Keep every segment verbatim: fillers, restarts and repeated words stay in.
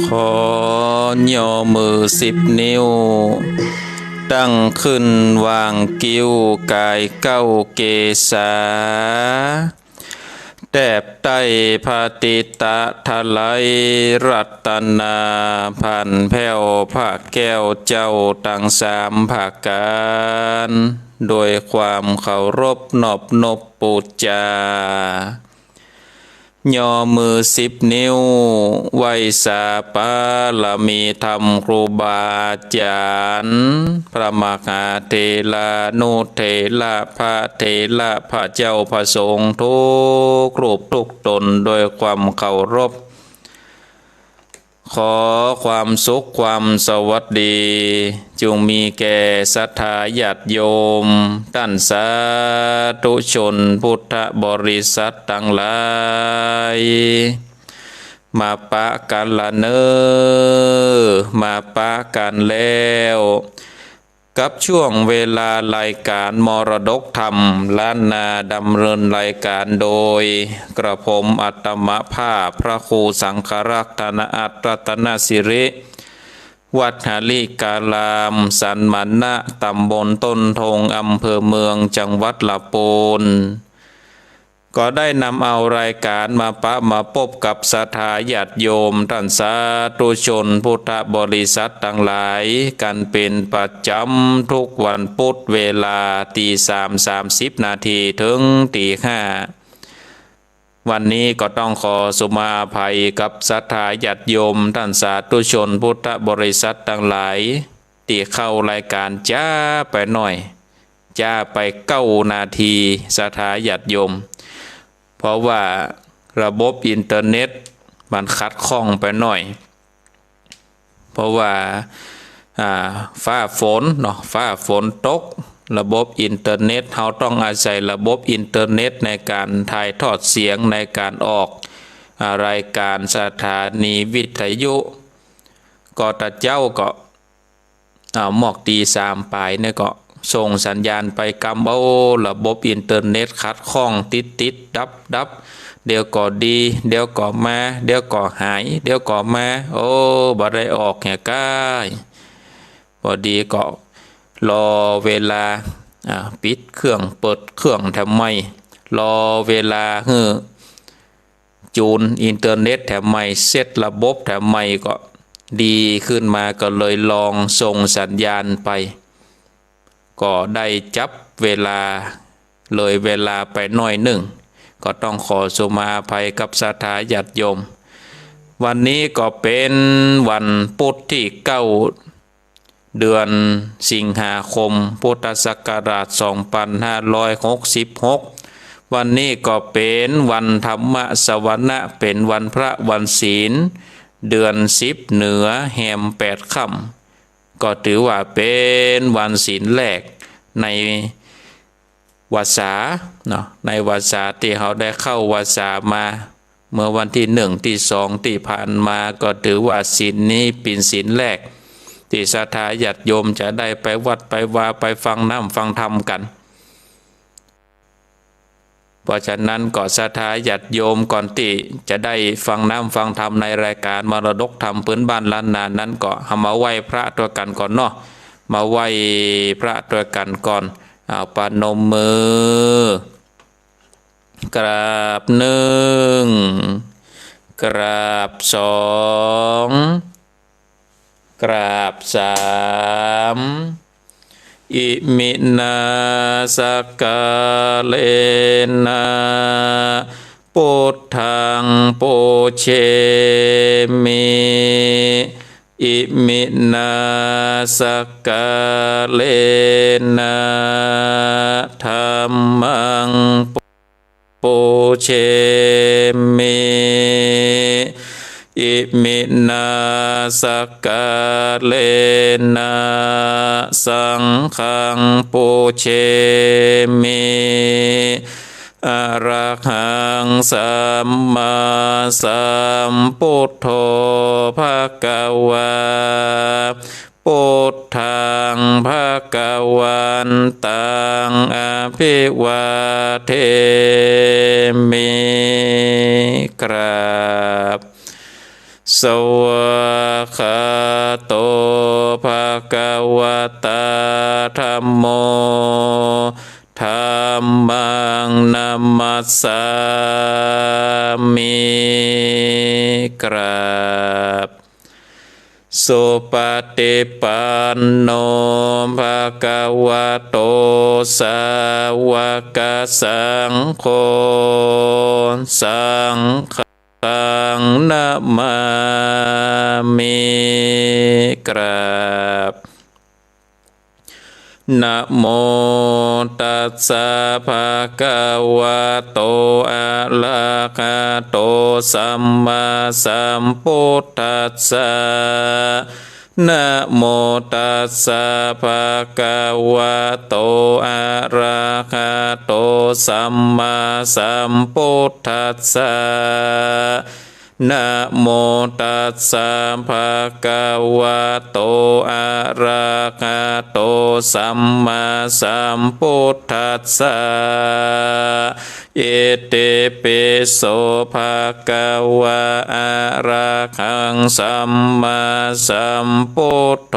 ขอย่อมือสิบนิ้ว ตั้งขึ้นวางกิ้วกายเก้าเกศา แตบใต้พระติตะทะไลรัตนา ผันแผ้วพระแก้วเจ้าตังสามประก๋าน โดยความเคารพนอบนบปู๋จา ย่อมือสิบนิ้ว ไหว้สาบารมีธรรมครูบาอาจ๋ารย์ พระมหาเถรานุเถระ พระเถระ พระเจ้าพระสงฆ์ทุกรูปทุกต๋น โดยความเคารพ ขอความสุขความสวัสดี จุ่งมีแก่ศรัทธาญาติโยม ต้านสาธุชนพุทธบริษัทตังหลาย มาปะกั๋นละเน่อ มาปะกั๋นแล้ว กับช่วงเวลารายก๋านมรดกธรรมล้านนา ดำเนินรายก๋านโดย กระผมอาตมาภาพ พระครูสังฆรักษ์ ธนอัตรรัตนสิริ วัดหริการาม สันมณะ ต๋ำบลต้นธง อำเภอเมือง จังหวัดละปูน ก็ได้นำเอารายก๋านมาปะมาปบกับศรัทธาญาติโยมต้านสาธุชนพุทธบริษัทตังหลาย กั๋นเป๋นประจ๋ำทุกวันปุ๊ด เวลาตีสามสามสิบนาทีเถิงตีห้า วันนี้ก็ต้องขอสุมาอภัยกับศรัทธาญาติโยมต้านสาธุชนพุทธบริษัทตังหลาย ตี้เข้ารายก๋านจ๊าไปหน้อย จ๊าไปเก้านาที ศรัทธาญาติโยม เพราะว่าระบบอินเทอร์เน็ตมันขัดข้องไปหน้อย เพราะว่า อ่า ฟ้าฝนเนาะ ฟ้าฝนตก ระบบอินเทอร์เน็ต เฮาต้องอาศัยระบบอินเทอร์เน็ตในก๋านถ่ายทอดเสียง ในก๋านออก อ่า รายก๋านสถานีวิทยุ ก็ตะเจ๊าก็ อ่า มอกตีสามป๋ายเนี่ยก็ส่งสัญญาณไปกำ โอ้ ระบบอินเทอร์เน็ตขัดข้อง ติดติดดับดับ เดี๋ยวก็ดี เดี๋ยวก็มา เดี๋ยวก็หาย เดี๋ยวก็มา โอ้ บ่ได้ออกแหงก้าย พอดีก็รอเวลา อ่า ปิดเครื่องเปิดเครื่องแถมใหม่ รอเวลาหื้อ จูนอินเทอร์เน็ตแถมใหม่ เซ็ตระบบแถมใหม่ก็ดีขึ้นมา ก็เลยลองส่งสัญญาณไป ก็ได้จับเวลาเลยเวลาไปหน้อยนึ่ง ก็ต้องขอสุมาอภัยกับศรัทธาญาติโยม วันนี้ก็เป๋นวันปุ๊ดตี้เก้า เดือนสิงหาคม พุทธศักราชสองปันห้าร้อยหกสิบหก วันนี้ก็เป๋นวันธรรมสวนะ เป๋นวันพระวันศีล เดือนสิบเหนือแฮมแปดค่ำ ก็ถือว่าเป๋นวันศีลแรกใน วรรษาเนาะ ในวรรษาตี้เฮาได้เข้าพรรษามา เมื่อวันตี้หนึ่งตี้สองตี้ผ่านมา ก็ถือว่าศีลนี้เป๋นศีลแรก ตี้ศรัทธาญาติโยมจะได้ไปวัดไปวา ไปฟังน้ำฟังธรรมกั๋น เพราะฉะนั้นก็ศรัทธาญาติโยมก่อนตี้จะได้ฟังน้ำฟังธรรมในรายก๋านมรดกธรรมปื๊นบ้านล้านนานั้น ก็เฮามาไหว้พระตวยกั๋นก่อนเนาะ มาไหว้พระตวยกั๋นก่อน เอาประนมมือ กราบหนึ่ง กราบสอง กราบสาม อิมินา สักกาเลนะ ปุทธัง ปูเชมิ อิมินา สักกาเลนะ ธัมมัง ปูเชมิ อิมินา สักกาเลนะ สังฆัง ปูเชมิ อะระหัง สัมมาสัมพุทโธ ภะคะวา ปุทธัง ภะคะวันตัง อะภิวาเทมิ กราบ สวากขาโต ภะคะวะตา ธัมโม ธัมมัง นะมัสสามิ กราบ สุปะฏิปันโน ภะคะวะโต สาวกสังโฆ สังฆัง นะมามิ กราบ นะโมตัสสะ ภะคะวะโต อะระหะโต สัมมาสัมพุทธัสสะ นะโมตัสสะ ภะคะวะโต อะระหะโต สัมมาสัมพุทธัสสะ นะโมตัสสะ ภะคะวะโต อะระหะโต สัมมาสัมพุทธัสสะ อิติปิโส ภะคะวะ อะระหัง สัมมาสัมพุทโธ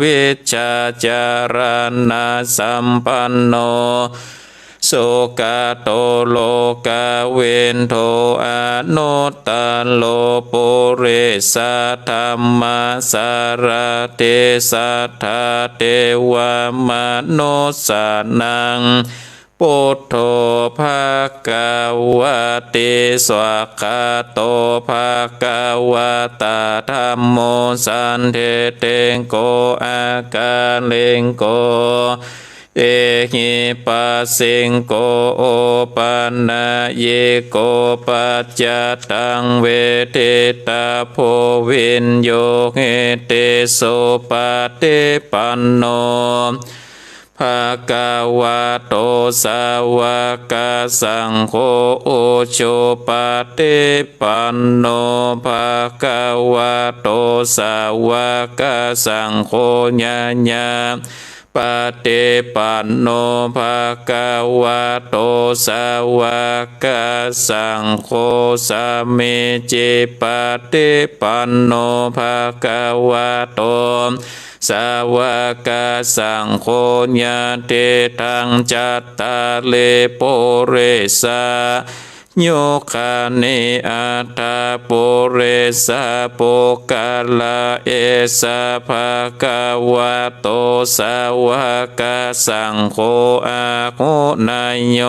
วิชชาจารณะสัมปันโน สุขะโต โลกะวิทู อนุตตะโร ปุริสะธัมมะสารถิ สัทธาเทวะมนุสสานัง พุทโธ ภะคะวะติ สวากขาโต ภะคะวะตา ธัมโม สันทิฏฐิโก อะกาลิโก เอหิปัสสิโก โอปะนะยิโก ปัจจัตตัง เวทิตาโภ วิญญูหิติ สุปะฏิปันโน ภะคะวะโต สาวกสังโฆ อุจุปะฏิปันโน ภะคะวะโต สาวกสังโฆ ญาญาปะฏิปันโน ภะคะวะโต สาวกสังโฆ สามีจิปะฏิปันโน ภะคะวะโต สาวกสังโฆ ญาติตัง จัตตาริ ปุริสา ยุคานิ อัตถะ ปุริสะ ปุคคละ เอสะ ภะคะวะโต สาวกสังโฆ อาหุเนยโย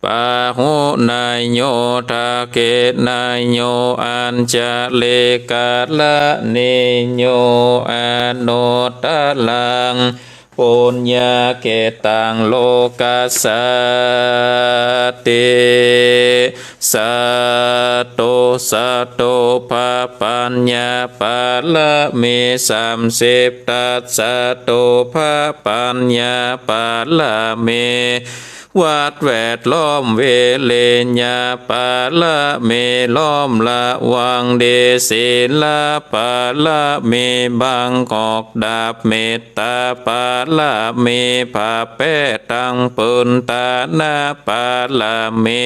ปาหุเนยโย ทักขิเนยโย อัญชะลิกะระณีโย อนุตตะรัง ปุญญาเขตตัง โลกัสสะติ สาธุ สาธุ พระปัญญาบารมีสามสิบ ตัสสะตุ พระปัญญาบารมี วัดแวดล้อม วิริยะบารมี ล้อมระวังดี ศีลบารมี บังออกดาบ เมตตาบารมี ผ้าแป้ตังปืน ตานะบารมี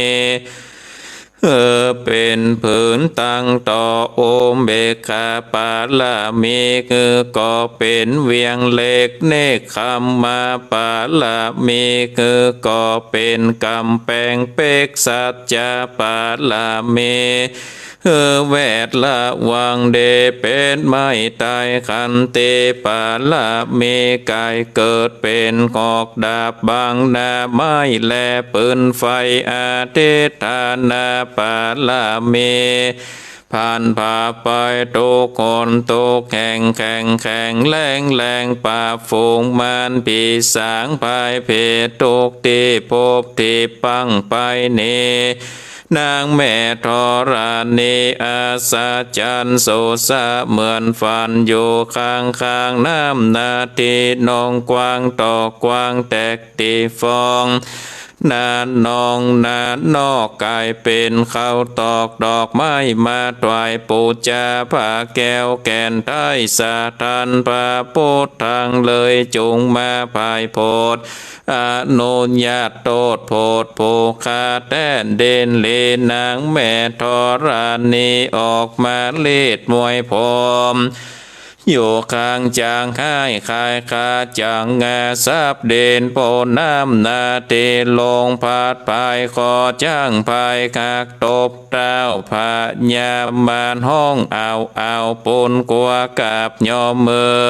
เออ เป๋นผืนตังต่อ อุเบกขาบารมี คือก่อเป๋นเวียงเหล็ก เนกขัมมะบารมี คือก่อเป๋นก๋ำแปงเปก สัจจะบารมี เออ แวดระวังดี เป๋นไม้ต๋าย ขันติบารมี ก๋ายเกิดเป๋นหอกดาบ บังหน้าไม้แลบปืนไฟ อธิฏฐานะบารมี ผ่านผ่าไปทุกหนทุกแห่ง แข็งแข็งแรงแรง ปราบฝูงมารปีศาจ พ่ายแพ้ทุกตี้พบตี้ปังไปนี้ นางแม่ธรณี อัศจรรย์สุดสะเหมือนฝัน อยู่ข้างข้างน้ำนาที นองกว้างต่อกว้าง แตกตี้ฟอง แ นาน้องนานอกก๋ายเป๋นข้าวตอกดอกไม้มาถวายปู๋จา ผ้าแก้วแก่นไท้สะท้าน พระปุทธังเลยจุ่งมาผายโผด อนุญาตโตษโผดผู้ข้าแต๊ เด่นเหลนางแม่ธรณีออกมาเลียดมวยผม อยู่ข้างจ๋างฮ้ายคายคาจ๋างงา สับเด่นโปน้ำนาเตลง ผาดผายคอจ๊างผายหักตบเต้า พญามารฮ้องอ้าวอ้าว ปูนกั๋วกราบยอมมือ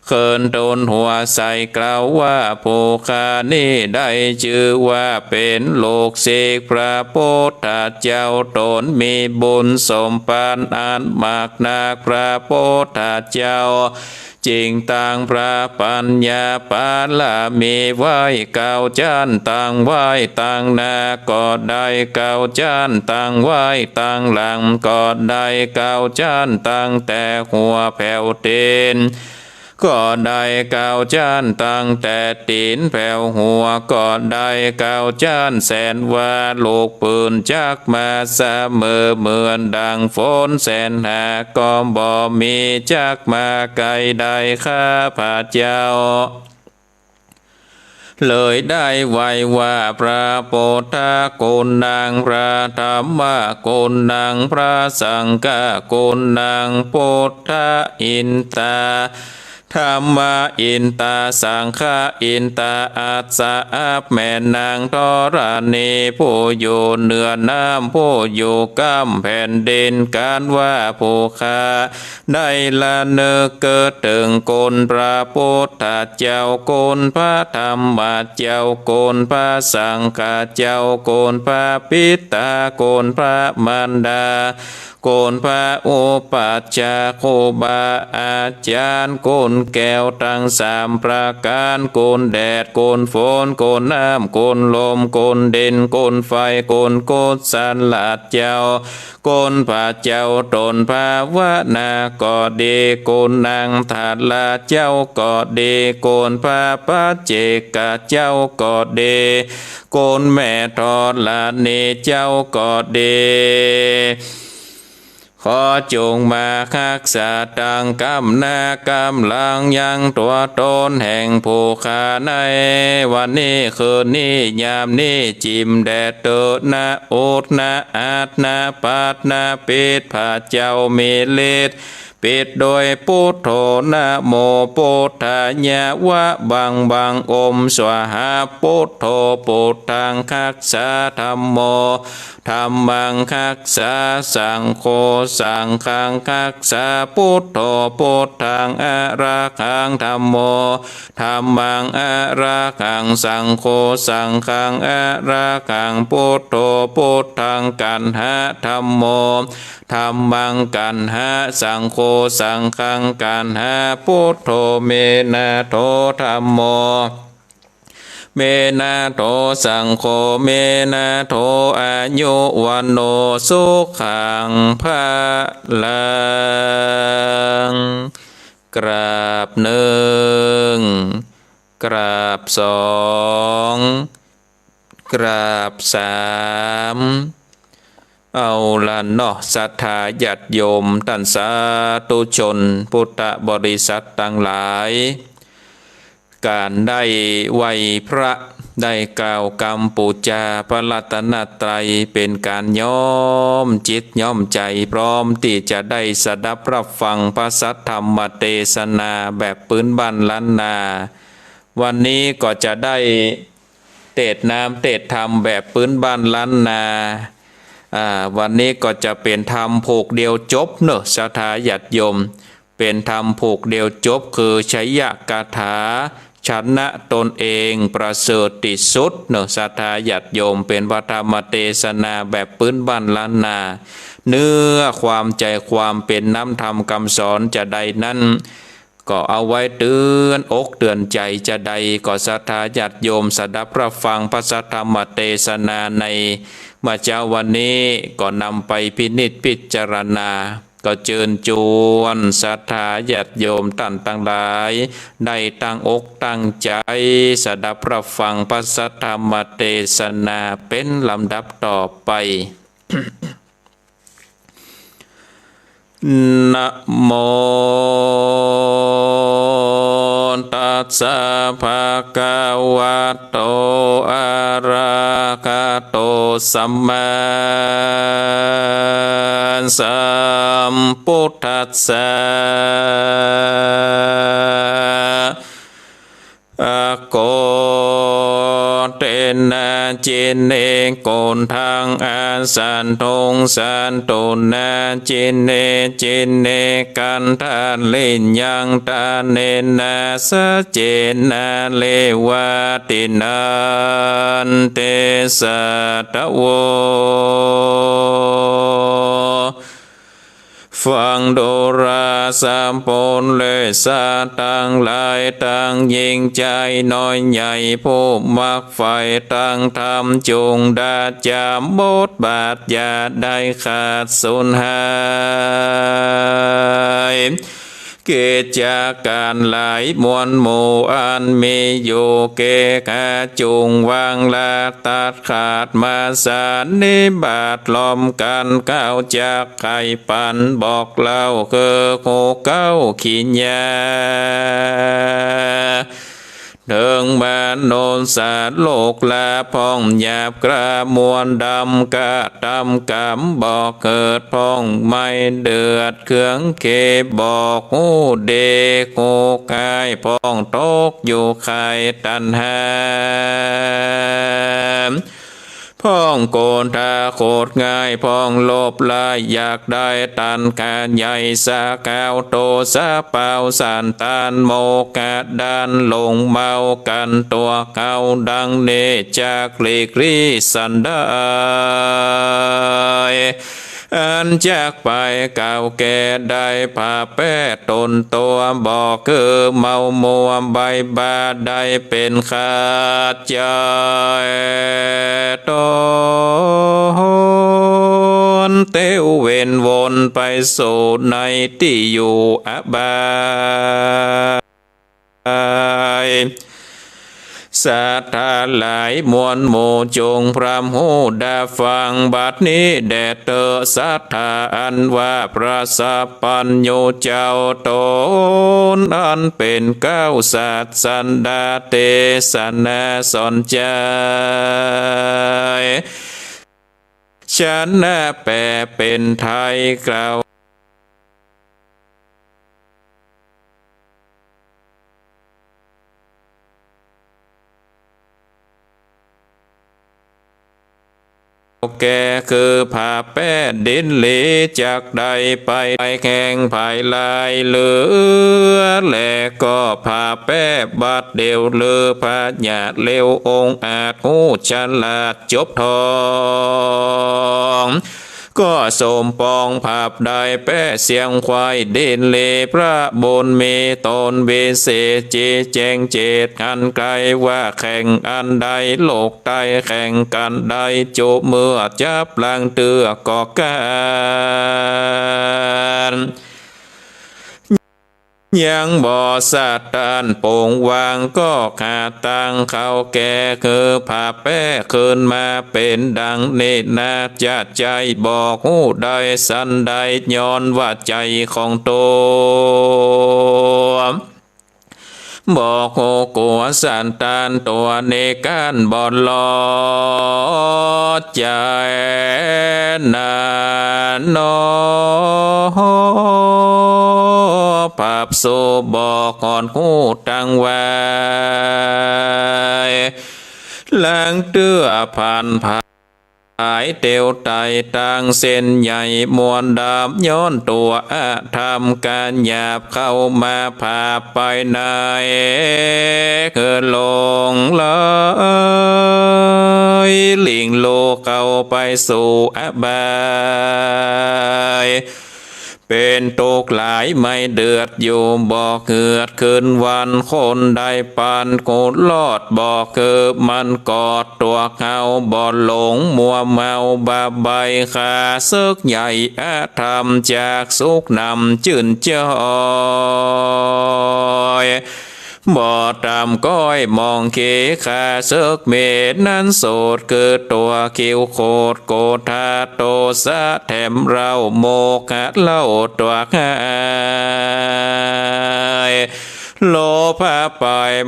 เคินตูนหัวใส่กล่าวว่า ผู้ข้านี้ได้จื้อว่าเป๋นลูกศิษย์พระปุทธเจ้า ต๋นมีบุญสมภารอันมากนัก พระปุทธเจ้า จึงตั้งพระปัญญาปารมีไว้เก้าจ๊าน ตั้งไว้ตังหน้าก็ได้เก้าจ๊าน ตั้งไว้ตังหลังก็ได้เก้าจ๊าน ตั้งแต่หัวแผวตี๋นก็ได้เก้าจ๊าน ตั้งแต่ตี๋นแผวหัวก็ได้เก้าจ๊าน แสนว่าลูกปืนจักมาเสมอ เหมือนดังฝนแสนหาก็บ่มีจักมาไกลได้ ข้าพเจ้า เลยได้ไหว้ว่า พระปุทธะกุณัง พระธัมมะกุณัง พระสังฆะกุณัง ปุทธะอินตา ธัมมะอินตา สังฆะอินตา อัสสะ อับแม่นางธรณี ผู้อยู่เหนือน้ำ ผู้อยู่ก้ำแผ่นดิน กันว่าผู้ข้า ได้ระนึกเกิดเถิงคุณพระปุทธเจ้า คุณพระธัมมะเจ้า คุณพระสังฆะเจ้า คุณพระปิตา คุณพระมารดา คุณพระอุปัชฌาย์ ครูบาอาจ๋ารย์ คุณแก้วตังสามประก๋าน คุณแดด คุณฝน คุณน้ำ คุณลม คุณดิน คุณไฟ คุณกุศลเจ้า คุณพระเจ้าต๋นภาวนาก็ดี คุณนางทาราเจ้าก็ดี คุณพระปัจเจกเจ้าก็ดี คุณแม่ธรณีเจ้าก็ดี ขอจงมาฮักษาตังก้ำหน้าก้ำหลัง ยังตั๋วต๋นแห่งผู้ข้าในวันนี้คืนนี้ยามนี้ จิ่มแดดเต๊อะ นะอุดนะอัดนะปัดนะปิด พระเจ้ามีฤทธิ์ ปิดโดยปุทโธ นะโมปุทธายะ วะบังบัง โอมสวาหา ปุทโธ ปุทธังฮักษา ธัมโม ธัมมังฮักษา สังโฆ สังฆังฮักษา ปุทโธ ปุทธัง อะระหัง ธัมโม ธัมมัง อะระหัง สังโฆ สังฆัง อะระหัง ปุทโธ ปุทธัง กัณหะ ธัมโม ธัมมัง กัณหะ สังโฆ สังฆัง กัณหะ ปุทโธ เมนะโธ ธัมโม เมนะโธ สังโฆ เมนะโธ อายุวัณโณ สุขัง พะลัง กราบนึ่ง กราบสอง กราบสาม เอาละเนาะ ศรัทธาญาติโยม ต้านสาธุชน พุทธบริษัทตังหลาย ก๋านได้ไหว้พระ ได้กล่าวกำปู๋จาพระรัตนตรัย เป๋นก๋านย้อมจิตย้อมใจ๋ พร้อมตี้จะได้สดับรับฟังพระสัทธรรมเตสนาแบบปื๊นบ้านล้านนา วันนี้ก็จะได้เตสน์น้ำเตสน์ธรรมแบบปื๊นบ้านล้านนา อ่า วันนี้ก็จะเป๋นธรรมผูกเดียวจบเนาะ ศรัทธาญาติโยม เป๋นธรรมผูกเดียวจบ คือชัยคาถา ชนะตนเองประเสริฐที่สุดเนาะ ศรัทธาญาติโยม เป๋นพระธรรมเตสนาแบบปื๊นบ้านล้านนา เนื้อความใจ๋ความเป๋นน้ำธรรมกำสอนจาใดนั้น ก็เอาไว้เตือนอกเตือนใจ๋จาใด ก็ศรัทธาญาติโยมสดับรับฟังพระสัทธรรมเตสนาในเมื่อเจ๊าวันนี้ ก็นำไปพินิจพิจารณา ก็เจิญจวนศรัทธาญาติโยมต้านตังหลาย ได้ตั้งอกตั้งใจ๋สดับรับฟังพระสัทธรรมเตสนาเป๋นลำดับต่อไป นะโม ตัสสะ ภะคะวะโต อะระหะโต สัมมาสัมพุทธัสสะ อะโก เตนะ จินเน โกฏัง อะสัตถุง สัตถุนา จินเน จินเน กันทะลิยัง ทะเนนะ สัจเจนะ เลวะตินัน เตสะทะโว ฟังดูราสะ ปุเรสะตังหลาย ตังยิ่งใจ๋น้อยใหญ่ ผู้มักใฝ่ตังธรรม จุ่งดาจำบทบาท อย่าได้ขาดสูญหาย กิจก๋านหลายมวลหมู่อันมีอยู่ เกหาจุ่งวางละตัดขาด มาสันนิบาตรล้อมกั๋น เก้าจักไขปันบอกเล่า คือฮู้เก้ากิริยา เถิงมนุษย์สัตว์โลกละพ่องหยาบกล้ามวลดำ กระทำกรรมบ่เกิดพ่องไหม้เดือด เครื่องเขบอกฮู้ดีฮู้ฮ้าย พ่องตกอยู่ข่ายตัณหา พ่องโกธาโขดง่าย พ่องโลภร้ายอยากได้ ตัณหาใหญ่สะกาว โตสะเปล่าสันตาน โมหะด้านหลงเมากั๋น ตั๋วเฮาดังนี้ จักหลีกลี้สันใด อันจักไปเก่าแก่ได้ ผาแป้ตนตั๋วบ่คือเมามัว ใบ้บ้าได้เป๋นขาดใจ๋ ตนเตียวเวียนวนไปสู่ในตี้อยู่อบาย ศรัทธาหลายมวลหมู่ จุ่งพร่ำฮู้ดาฟังบัดนี้แด่เต๊อะ ศรัทธาอันว่าพระสัพพัญญูเจ้าต๋นอันเป๋นเก๊าศาสดาเตสนาสอนใจ๋ ฉันนะแปลเป๋นไทยกล่าว แก่คือผาแป้ดินหลี จักได้ไปแห่งภายลายเหลือ และก็ผาแป้บัดเดี่ยวลือ พญาเร็วองอาจฮู้ฉลาดจบท่อง ก็สมปองผาบได้แป้เสียงควายดินหลี พระบุญมีต๋นวิเศษ จิแจ้งเจตหันไกลว่าแข่งอันใด โลกใต้แข่งกั๋นได้ จุเมื่อจับลังเตื้อก็กั๋น ยังบ่สะต้านปงวาง ก็หาตางเขาแก่คือผาแป้คืนมาเป๋นดังนี้นา จะใจ้บอกฮู้ได้สันใด ย้อนว่าใจ๋ของตั๋ว บอกฮู้กั๋วสันตานตั๋วนี้ ก้านบ่ลอดใจ๋นาหนอ ผาบสู่บอกหอดฮู้ตังวาย ลางเตื้อผ่านผายเตียวไต่ตางเส้นใหญ่มวลดำ ย้อนตั๋วอธรรมก๋านหยาบเข้ามาผาบไปใน คือหลงไหลลิงโลกเข้าไปสู่อบาย เป๋นตุ๊กข์หลายไม่เดือดอยู่ บ่เหือดคืนวันคนใด ปันกูรอดบ่คือมันกอด ตั๋วเฮาบ่หลงมัวเมาบาใบ้ ข้าเสิกใหญ่อธรรมจากสุขนำจื้นจอย บ่ต๋ามก้อยมองเข ข้าเสิกเมนั้นโสด คือตั๋วคิวโคตร โกธา โตสะแถมเหล้า โมหะเหล้าตั๋วหาย โลภะไป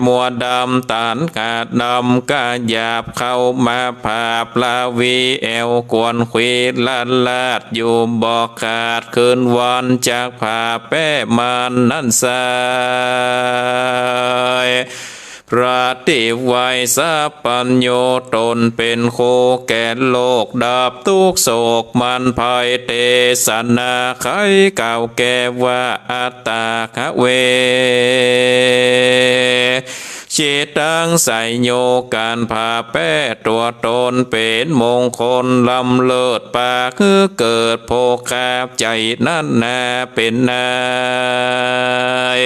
มัวดำ ตัณหาดำกะหยาบ เข้ามาผาบลาวี แอ่วกวนขวีละลาดอยู่บ่ขาด คืนวันจักผาบแป๊มันนั้นไส้ พระตี้ไหว้สัพพัญญู ต๋นเป๋นครูแก่โลก ดับทุกข์โศกมันภัย เตสนาไขกล่าวแก่ว่า อัตตา หะเว จิตตัง ไสโย ก๋านผาบแป๊ตั๋วต๋น เป๋นมงคลล้ำเลิศ ปาหื้อเกิดโภคา ใจ๋นั้นนาเป๋นนาย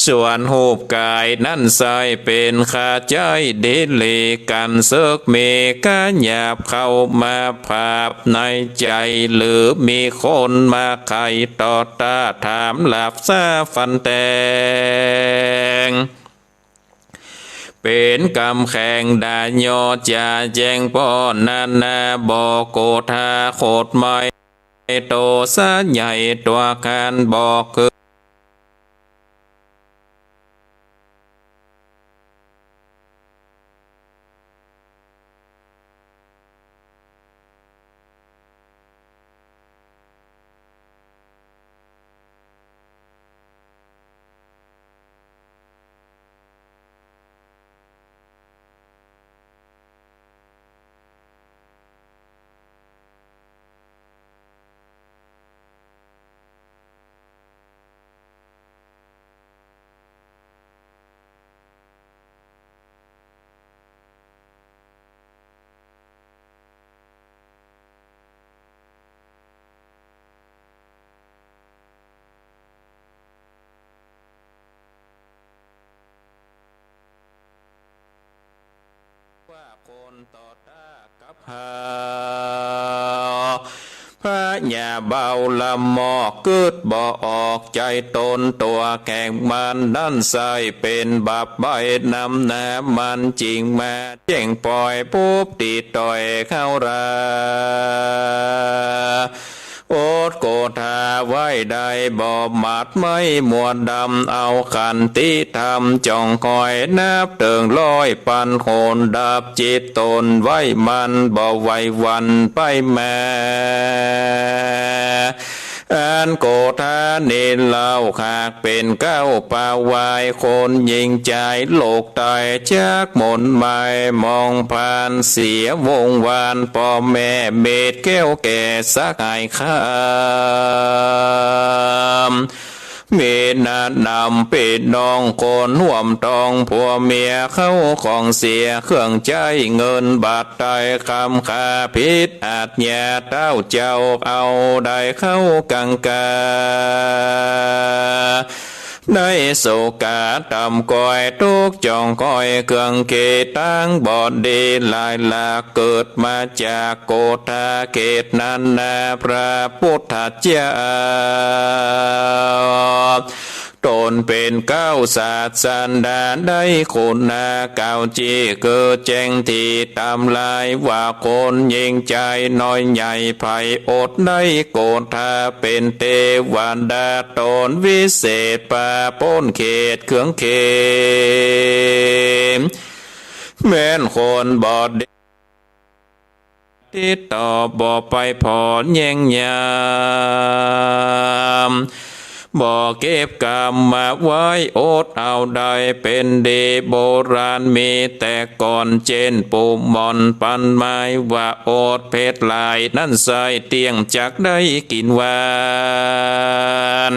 ส่วนฮูปก๋ายนั้นไส้เป๋นข้าใจ๊ ดีหลีกั๋นเสิกเม ก๋าหยาบเข้ามาผาบในใจ๋ หรือมีคนมาไขต่อต้า ถามหลับสาฟันแตง เป๋นกำแข็งด่ายอ จะแจ้งป้อนานา บ่โกธาโขดไหม้ โตสะใหญ่ตั๋วกานบอกคือ ว่าคนต่อต้ากับหา พญาเบาละหมอกกึ๊ดบ่ออก ใจ๋ต๋นตั๋วแข็งมันนั้นไส้เป๋นบาปใบ้นำหน้า มันจึงมาแจ้งปอย ปุ๊บตี้ต่อยเข้ารา อดโกธาไว้ได้บ่หมัดไหม้มัวดำ เอาขันติธรรมจ่องคอย นับเถิงร้อยปันหน ดับจิตต๋นไว้มันบ่ไหวหวั่นไปมา อันโกธานี้เล่า หากเป๋นเก๊าปาวาย คนหญิงจายโลกใต้ จักหม่นหมายมองผ่านเสียวงวาน ป้อแม่เมตแก้วแก่สหายคำ มีแนะนำปี้น้องคนฮ่วมตอง ผัวเมียเข้าของเสียเครื่องใจ๊ เงินบาทไต้คำ ข้าผิดอาจญา เต้าเจ้าเอาได้เข้ากังขา ในโศกาต่ำก้อย ตุ๊กข์จ่องคอยเครื่องเขตางบ่ดีหลายหลาก เกิดมาจากโกธาเขตนั้นนา พระพุทธเจ้า ต๋นเป๋นเก๊าศาสดา ได้คุณาเก้าจี้ คือแจ้งตี้ตำลายว่า คนหญิงจายน้อยใหญ่ ใผอดได้โกธาเป๋นเตวดา ต๋นวิเศษปาป๊นเขตเครื่องเขต แม้นคนบ่ดี ติดต่อบ่ไปผ่อนแย่งยาม บ่เก็บกรรมมาไว้อดเอาได้ เป๋นดีโบราณมีแต่ก่อน เจ้นปู่หม่อนปันหมายว่า อดเผ็ดหลายนั้นไส้ เตี้ยงจักได้กิ๋นหวาน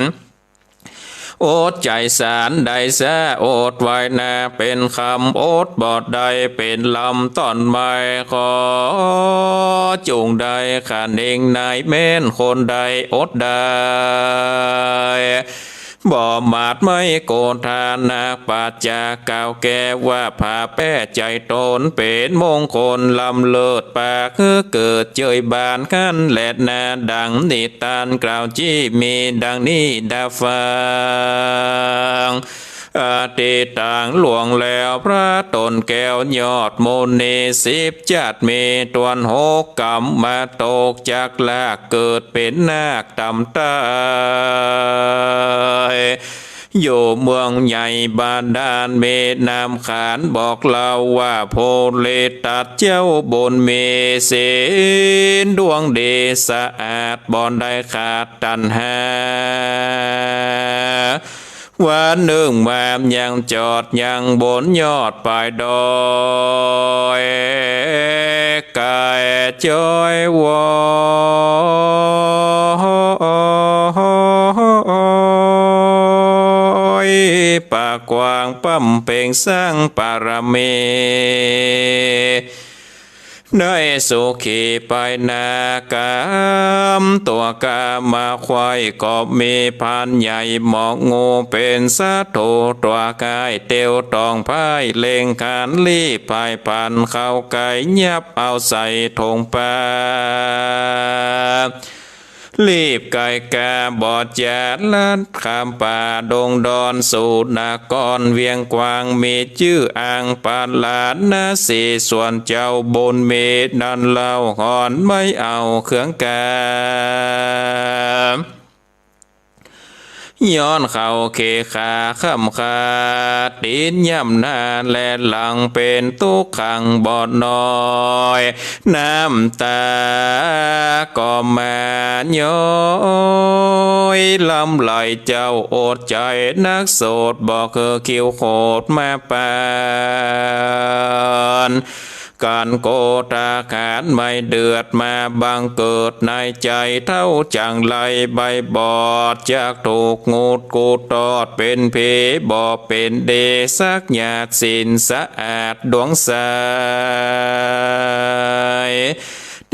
อดใจ๋สานได้ซะ อดไว้นาเป๋นคำ อดบ่ได้เป๋นลำต้อนไม้ ขอจุ่งได้ข้าเน่งนายแม่นคนใดอดได้ บ่หมาดไม้โกธานักปราชญ์กล่าวแก้ว่า ผาแป้ใจ๋ต๋นเป๋นมงคลล้ำเลิศ ปากหื้อเกิดเจยบาน คันแลนาดังนิทานกล่าวจี้มีดังนี้ดาฟัง อดีตตางหลวงแล้ว พระต๋นแก้วยอดมุนี สิบจ๊าดมีตวนหกก๋ำ มาตกจากลากเกิดเป๋นนาคต่ำต้อย อยู่เมืองใหญ่บาดาล มีนามขานบอกเล่าว่า โพธิสัตว์เจ้าบุญมี ศีลดวงดีสะอาด บ่ได้ขาดตัณหา วันนึ่งมายังจอดยังบนยอดปายดอย กายจอยวอ ปากกว้างบำเพ็งสร้างปารมี ได้สุขีไปนากำ ตั๋วกามาควายก็มีพานใหญ่ หมองูเป๋นศัตรูตั๋วก๋าย เตียวต้องพ่ายเล็งขาน รีบพ่ายพลันเข้าใก้ ยับเอาใส่ถุงปา รีบไก๋กาบ่จาลัดข้ามป่าดงดอน สู่นครเวียงกวาง มีจื้ออังปาลาณสี ส่วนเจ้าบุญมีนั้นเล่า หอนไม้เอาเคืองกา ย้อนเข้าเขขาค่ำคา ตี๋นย่ำหน้าและหลัง เป๋นตุ๊กขังบ่น้อย น้ำต๋าก็มาย้อย ลำไหลเจ้าอดใจ๋นักโสด บ่คือคิ้วโขดมาปาน ก๋านโกธาขานไม้เดือด มาบังเกิดในใจ๋เต้า จั่งไล่ใบบอด จากถูกงูดกูตอด เป๋นผีบ่เป๋นดี สักหยาดศีลสะอาดดวงใส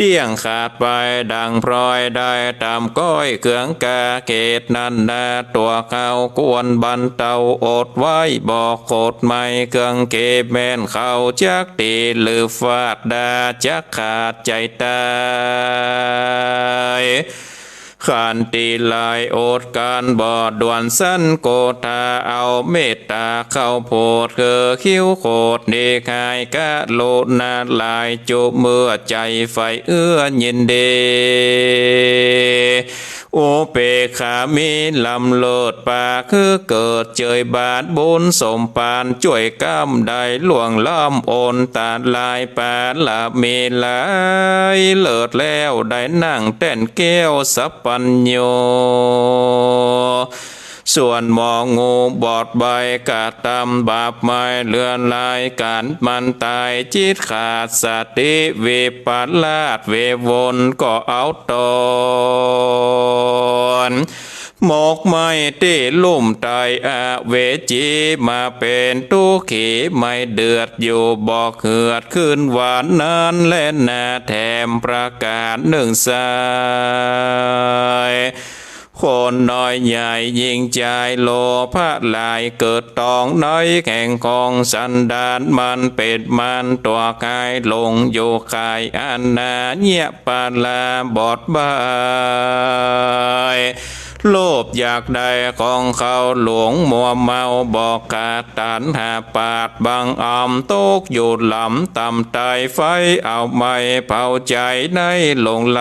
เตี้ยงขาดไปดังพลอย ได้ต๋ามก้อยเคืองกา เขตนั้นนาตั๋วเขาควรบรรเตา อดไว้บ่โขดไม้เคืองเข แม่นเขาจักตี๋หรือฟาดดา จักขาดใจ๋ต๋าย ขันติลายอดก๋านบ่ด่วนสัน โกธาเอาเมตต๋าเข้าโผด คือคิ้วโขดนิกาย กรุณาหลายจุเมื่อใจ๋ใฝ่เอื้อยินดี อุเปกขามีล้ำเลิศ ปากหื้อเกิดเจยบาน บุญสมปานจ้วยกำ ได้ล่วงล้ำอนตะลาย ปารมีหลายเลิศแล้ว ได้นั่งแต้นแก้วสัพพัญญู ส่วนหมองูบอดใบ้กระตำบาปไม้เหลือหลาย ก๋านมันต๋ายจิตขาดสติ วิปลาสเววนก็เอาต๋น หมกไหม้ตี้ลุ่มใต้อเวจี มาเป๋นตุ๊กขีไม้เดือดอยู่ บ่เหือดขึ้นหวานนั้นแลนา แถมประก๋านนึ่งไส้ คนน้อยใหญ่ยิ่งใจ๋โลภะหลาย เกิดต้องในแห่งของสันดาน มันเป๋นมารตั๋วก๋าย หลงอยู่ก๋ายอันนา เยียะปาลาบอดใบ้ โลภอยากได้ของเขาหลวงมัวเมา บ่ขาดตัณหาปาดบังอำ ตกอยู่หลำต่ำใต้ ไฟเอาไหม้เผาใจ๋ในหลงไหล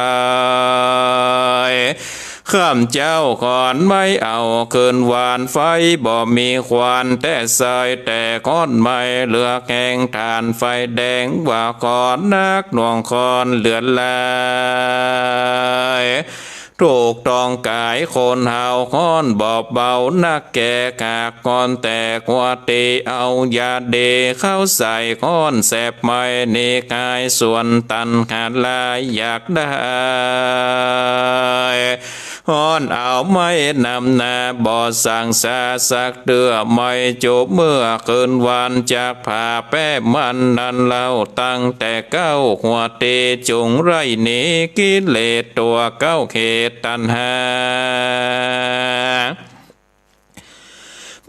ข้ามเจ้าขอนไม้เอาขึ้นหวาน ไฟบ่มีควันแต่ใส้ แต่ขอนไม้เหลือแห้ง ถ่านไฟแดงว่าขอนนักหน่วงขอนเหลือหลาย ถูกต้องก๋ายคนเฮา ขอนบ่เบานักแก่ ขากขอนแตกหัวตี เอายาดีเข้าใส่ ขอนแสบไหม้นิกาย ส่วนตัณหาหลายอยากได้ ฮ้อนเอาไม้นำหน้า บ่สั่งสาสักเตื้อ ไม่จูบเมื่อคืนวัน จักผ่าแป๊มันนั้นเล่า ตั้งแต่เก๊าหัวตี้ จุ่งไล่หนีกิเลสตั๋วเก๊า เหตุตัณหา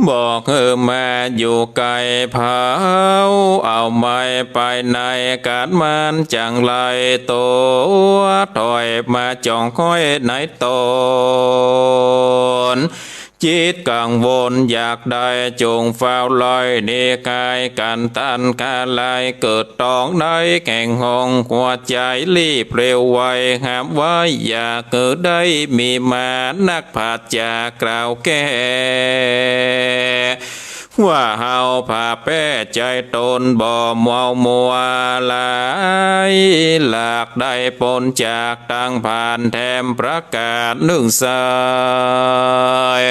บ่หื้อมาอยู่ใก้เผา เอาไม้ไปในกัดมันจั่งไล่ตั๋ว ถอยมาจ่องคอยในต๋น จิตกังวลอยากได้ จุ่งฟ้าวไล่หนีก๋ายกั๋นตัน กาไล่เกิดตองในแข่งห้อง หัวใจ๋รีบเร็วไว ห้ามไว้อย่าหื้อได้มีมา นักปราชญ์กล่าวแก้ ว่าเฮาผ่าแป๊ใจ๋ต๋นบ่เมามัวหลาย หลากได้ป๊นจากตังพรานแถมประก๋านนึ่งสาย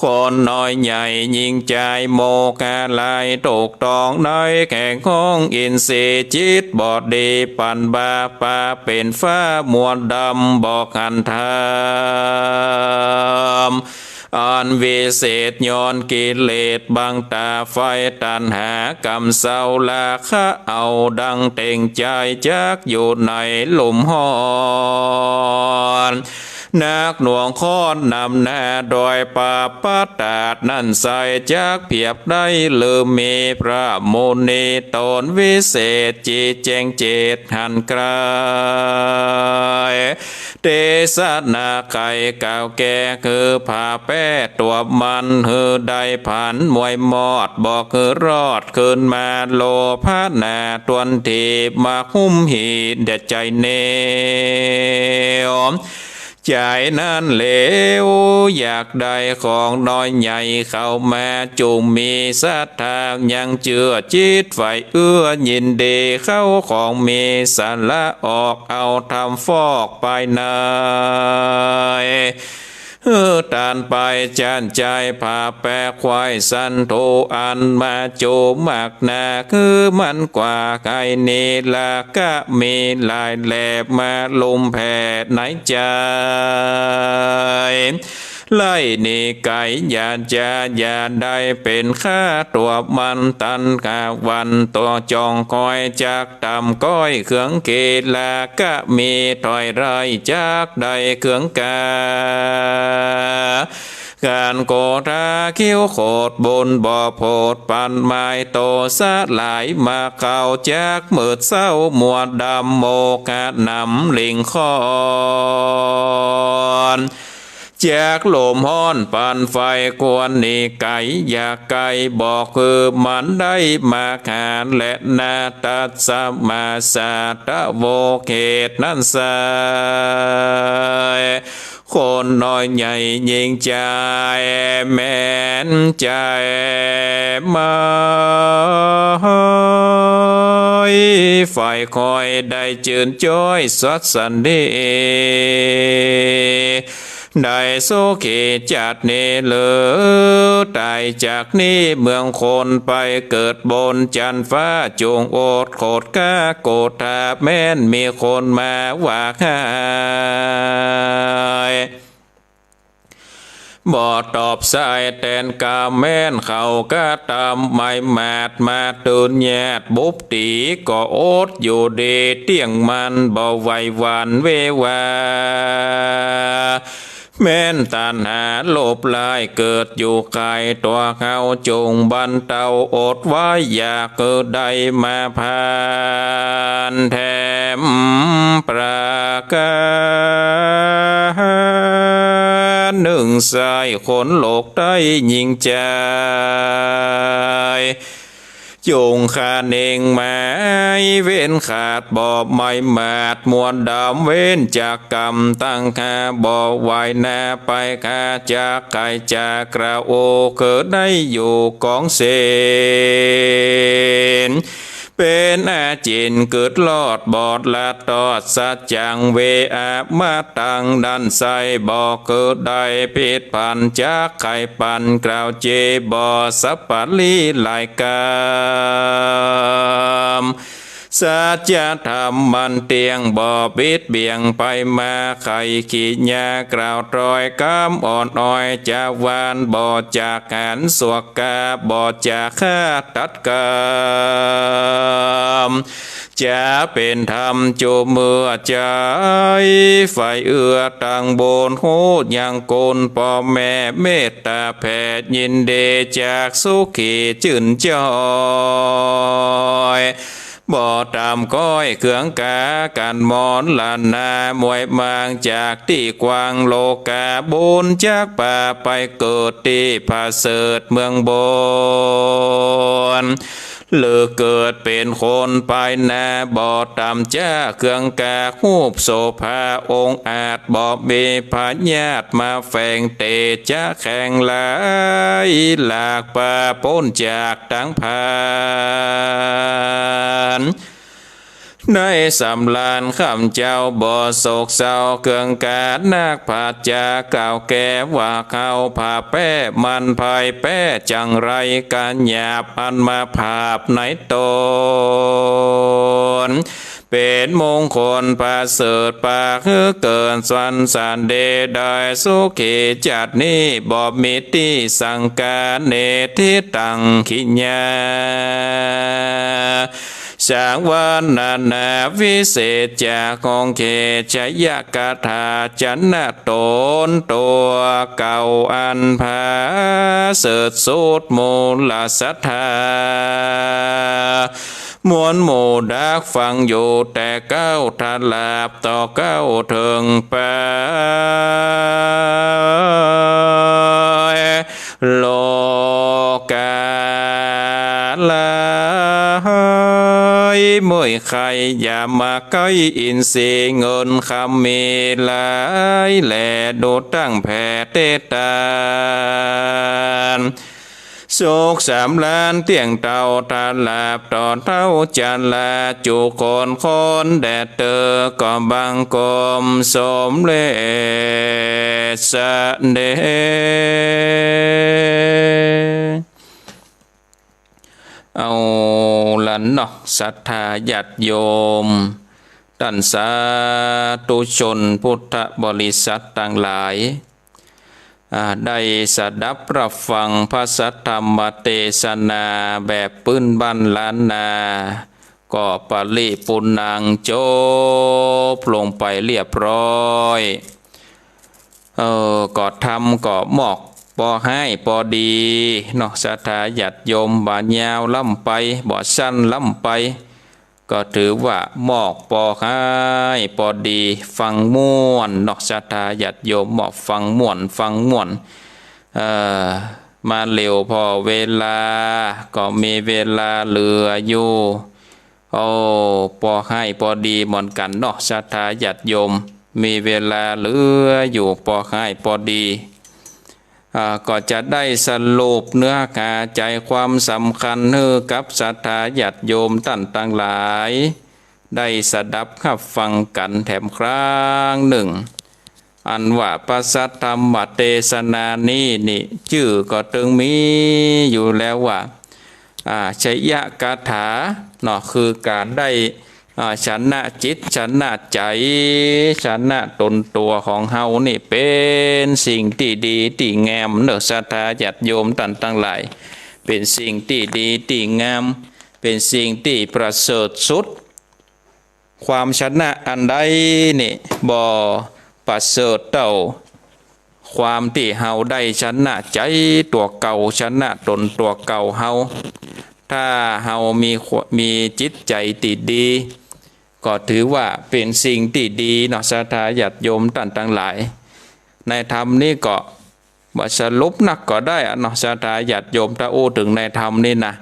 คนน้อยใหญ่หญิงจาย โมกะไล่ถูกตองในแข่งห้อง อินทรีย์จิตบ่ดี ปันบาปาเป๋นฟ้ามัวดำ บ่หันธรรมอันวิเศษ ย้อนกิเลสบังต๋า ไฟตัณหากำเซ้า ราคะเอาดังเต็งใจ๋ จักอยู่ในลุ่มฮ้อน หนักหน่วงข้อนนำหน้า โดยปาปะตาดนั้นใส จักเปียบได้หรือมี พระมุนีต๋นวิเศษ จิตแจ้งเจตหันไกล เตสนาไขกล่าวแก้ คือผ่าแป๊ตั๋วมัน หื้อได้ผันมวยมอด บ่หื้อรอดคืนมา โลภะหน้าตวนถีบ มาหุ้มหี่เด็ดใจ๋เหนียว ใจ๋นั้นเหลว อยากได้ของน้อยใหญ่เข้ามา จุ่งมีศรัทธายังเจื้อ จิตใฝ่เอื้อยินดี เข้าของมีสาระ ออกเอาธรรมฟอกภายใน หื้อตานไปจั้นใจ๋ ผ่าแป๊ไขว้สันถูอันมาจู๋มากหนา คือมันกว่าไขหนีราคะมีหลายแหลบ มาลุ่มแผ่ในใจ๋ ไล่หนีไก๋อย่าจะอย่าได้เป๋นข้าตั๋วมัน ตันกะวันตั๋วจ่องคอย จักตำก้อยเครื่องเก ราคะมีถอยไล่ จักได้เครื่องกา ก๋านโกธาคิ้วโขดบุญบ่โผด ปันไม้โตสลายมาเข้า จักมืดเศร้ามัวดำ โมกะหนำหลิ่งข้อน จักลมฮ้อนปันไฟ ควรหนีไก๋อย่าใก้ บ่คือมันได้มาหา และนาตัสมาสาตะโว เหตุนั้นไซร้ คนน้อยใหญ่หญิงจาย แม่นใจ๋ไม้ ใฝ่คอยได้จื้นจ้อยสวัสดี ได้สุขีจาตินี้เลิศ ต๋ายจากนี้เมืองคน ไปเกิดบนจั๊นฟ้า จุ่งอดโขดก้าโกธา แม้นมีคนมาว่าฮ้าย บ่ตอบสายแตนกา แม้นเขากระตำไม้หมาดมาตื่นแยด บุบตี๋ก็อดอยู่ดี เตี้ยงมั่นบ่ไหวหวั่นเววา แม้นตัณหาโลภร้ายเกิดอยู่ใก้ตั๋วเฮา จุ่งบรรเตาอดไว้ อย่าหื้อได้มาพาลแถมประก๋านนึ่ง ไส้คนโลกได้หญิงจาย จุ่งข้าเน่งไม้เว้นขาด บ่ไม้หมาดมัวดำ เว้นจากกรรมตังข้า บ่ไหวหน้าไปข้า จักใค่จะกระโอ คือได้อยู่กองศีล เป๋นอาจิณกึ๊ดรอด บ่ละตอดสัจจัง เวอะมะตัง นั้นไส้บ่คือได้ผิดพัน จักใค่ปันกล่าวเจ บ่สัปปะรีหลายกำ สัจธรรมมันเตี้ยง บ่บิดเบี่ยงไปมา ใค่ขีญญากล่าวตรอย กำอ่อนอ้อยจ๋าหวาน บ่จักหันสวกกา บ่จักฆ่าตัดกำ จะเป๋นธรรมจุเมื่อใจ๋ ใฝ่เอื้อตังบุญ ฮู้ยังกุณป้อแม่ เมตต๋าแผ่ยินดี จักสุขีจื้นจอย บ่ต่ำก้อยเคืองกา กั๋นมรณะมวยมาง จากตี้กว้างโลกา บุญจักปาไปเกิดตี้ผะเสริฐเมืองบน หรือเกิดเป๋นคนไปหน้า บ่ต่ำจ๊าเคืองกา ฮูปโสภาองอาจ บ่มีพยาธิมาแฝง เตจะแข็งหลาย หลากปาป๊นจากตังผาน ในสำราญข้ามเจ้า บ่โศกเศร้าเคืองกา นักปราชญ์กล่าวแก่ว่า เขาผาแป้มันภัยแป้จังไร ก๋านหยาบอันมาผาบในต๋น เป๋นมงคลประเสริฐ ปาหื้อเกิดสรรเสด็จ ได้สุขีจักรนี้ บ่มีตี้สังกา เนติตัง ขีญญา สังวรรณนาวิเศษ จากของเขตชยคาถา ชนะต๋นตั๋วเก่าอันผาเสริฐสุด มูลศรัทธามวลหมู่ดักฟังอยู่ แต่เก๊าถลาบต่อเก๊าเถิงไป โลกาหลาย เมื่อยใค่อย่ามาใก้ อินทรีย์เงินคำมีหลายแล ดูตั้งแผ่เตตาน สุขสำราญเตี้ยงเต้า ถลาบต่อเต้าจารา จุคนคนแด่เตอ ก็บังคมสมเร็จเสด็จ เอาละเนาะ ศรัทธาญาติโยม ต้านสาธุชนพุทธบริษัทตังหลาย อ่า ได้สดับรับฟังพระสัทธรรมเตสนาแบบปื้นบ้านล้านนา ก็ปริปูรณังจบลงไปเรียบร้อย เออ ก็ธรรมก็มอกปอฮ้ายปอดีเนาะ ศรัทธาญาติโยม บ่ายาวล้ำไป บ่สั้นล้ำไป ก็ถือว่ามอกปอฮ้ายปอดี ฟังม่วนเนาะ ศรัทธาญาติโยม มอกฟังม่วน ฟังม่วน เอ่อ มาเร็วผ่อเวลา ก็มีเวลาเหลืออยู่ โอ้ ปอฮ้ายปอดีเหมือนกั๋นเนาะ ศรัทธาญาติโยม มีเวลาเหลืออยู่ปอฮ้ายปอดี อ่า ก็จะได้สรุปเนื้อหาใจ๋ความสำคัญหื้อกับศรัทธาญาติโยมต้านตังหลาย ได้สดับฮับฟังกั๋นแถมครั้งนึ่ง อันว่าพระสัทธรรมเตสนานี้นี่ จื้อก็ตึงมีอยู่แล้วว่า อ่า ชยคาถาเนาะ คือก๋านได้ อ่า ชนะจิตชนะใจ๋ ชนะต๋นตั๋วของเฮานี่ เป๋นสิ่งตี้ดีตี้งามเนาะ ศรัทธาญาติโยมต้านตังหลาย เป๋นสิ่งตี้ดีตี้งาม เป๋นสิ่งตี้ประเสริฐสุด ความชนะอันใดนี่บ่ประเสริฐเต้า ความตี้เฮาได้ชนะใจ๋ตั๋วเก่า ชนะต๋นตั๋วเก่าเฮา ถ้าเฮามีความ มีจิตใจ๋ตี้ดี ก็ถือว่าเป๋นสิ่งตี้ดีเนาะ ศรัทธาญาติโยมต้านตังหลาย ในธรรมนี้ก็บ่สรุปนักก็ได้อะเนาะ ศรัทธาญาติโยม ถ้าอู้เถิงในธรรมนี้นะ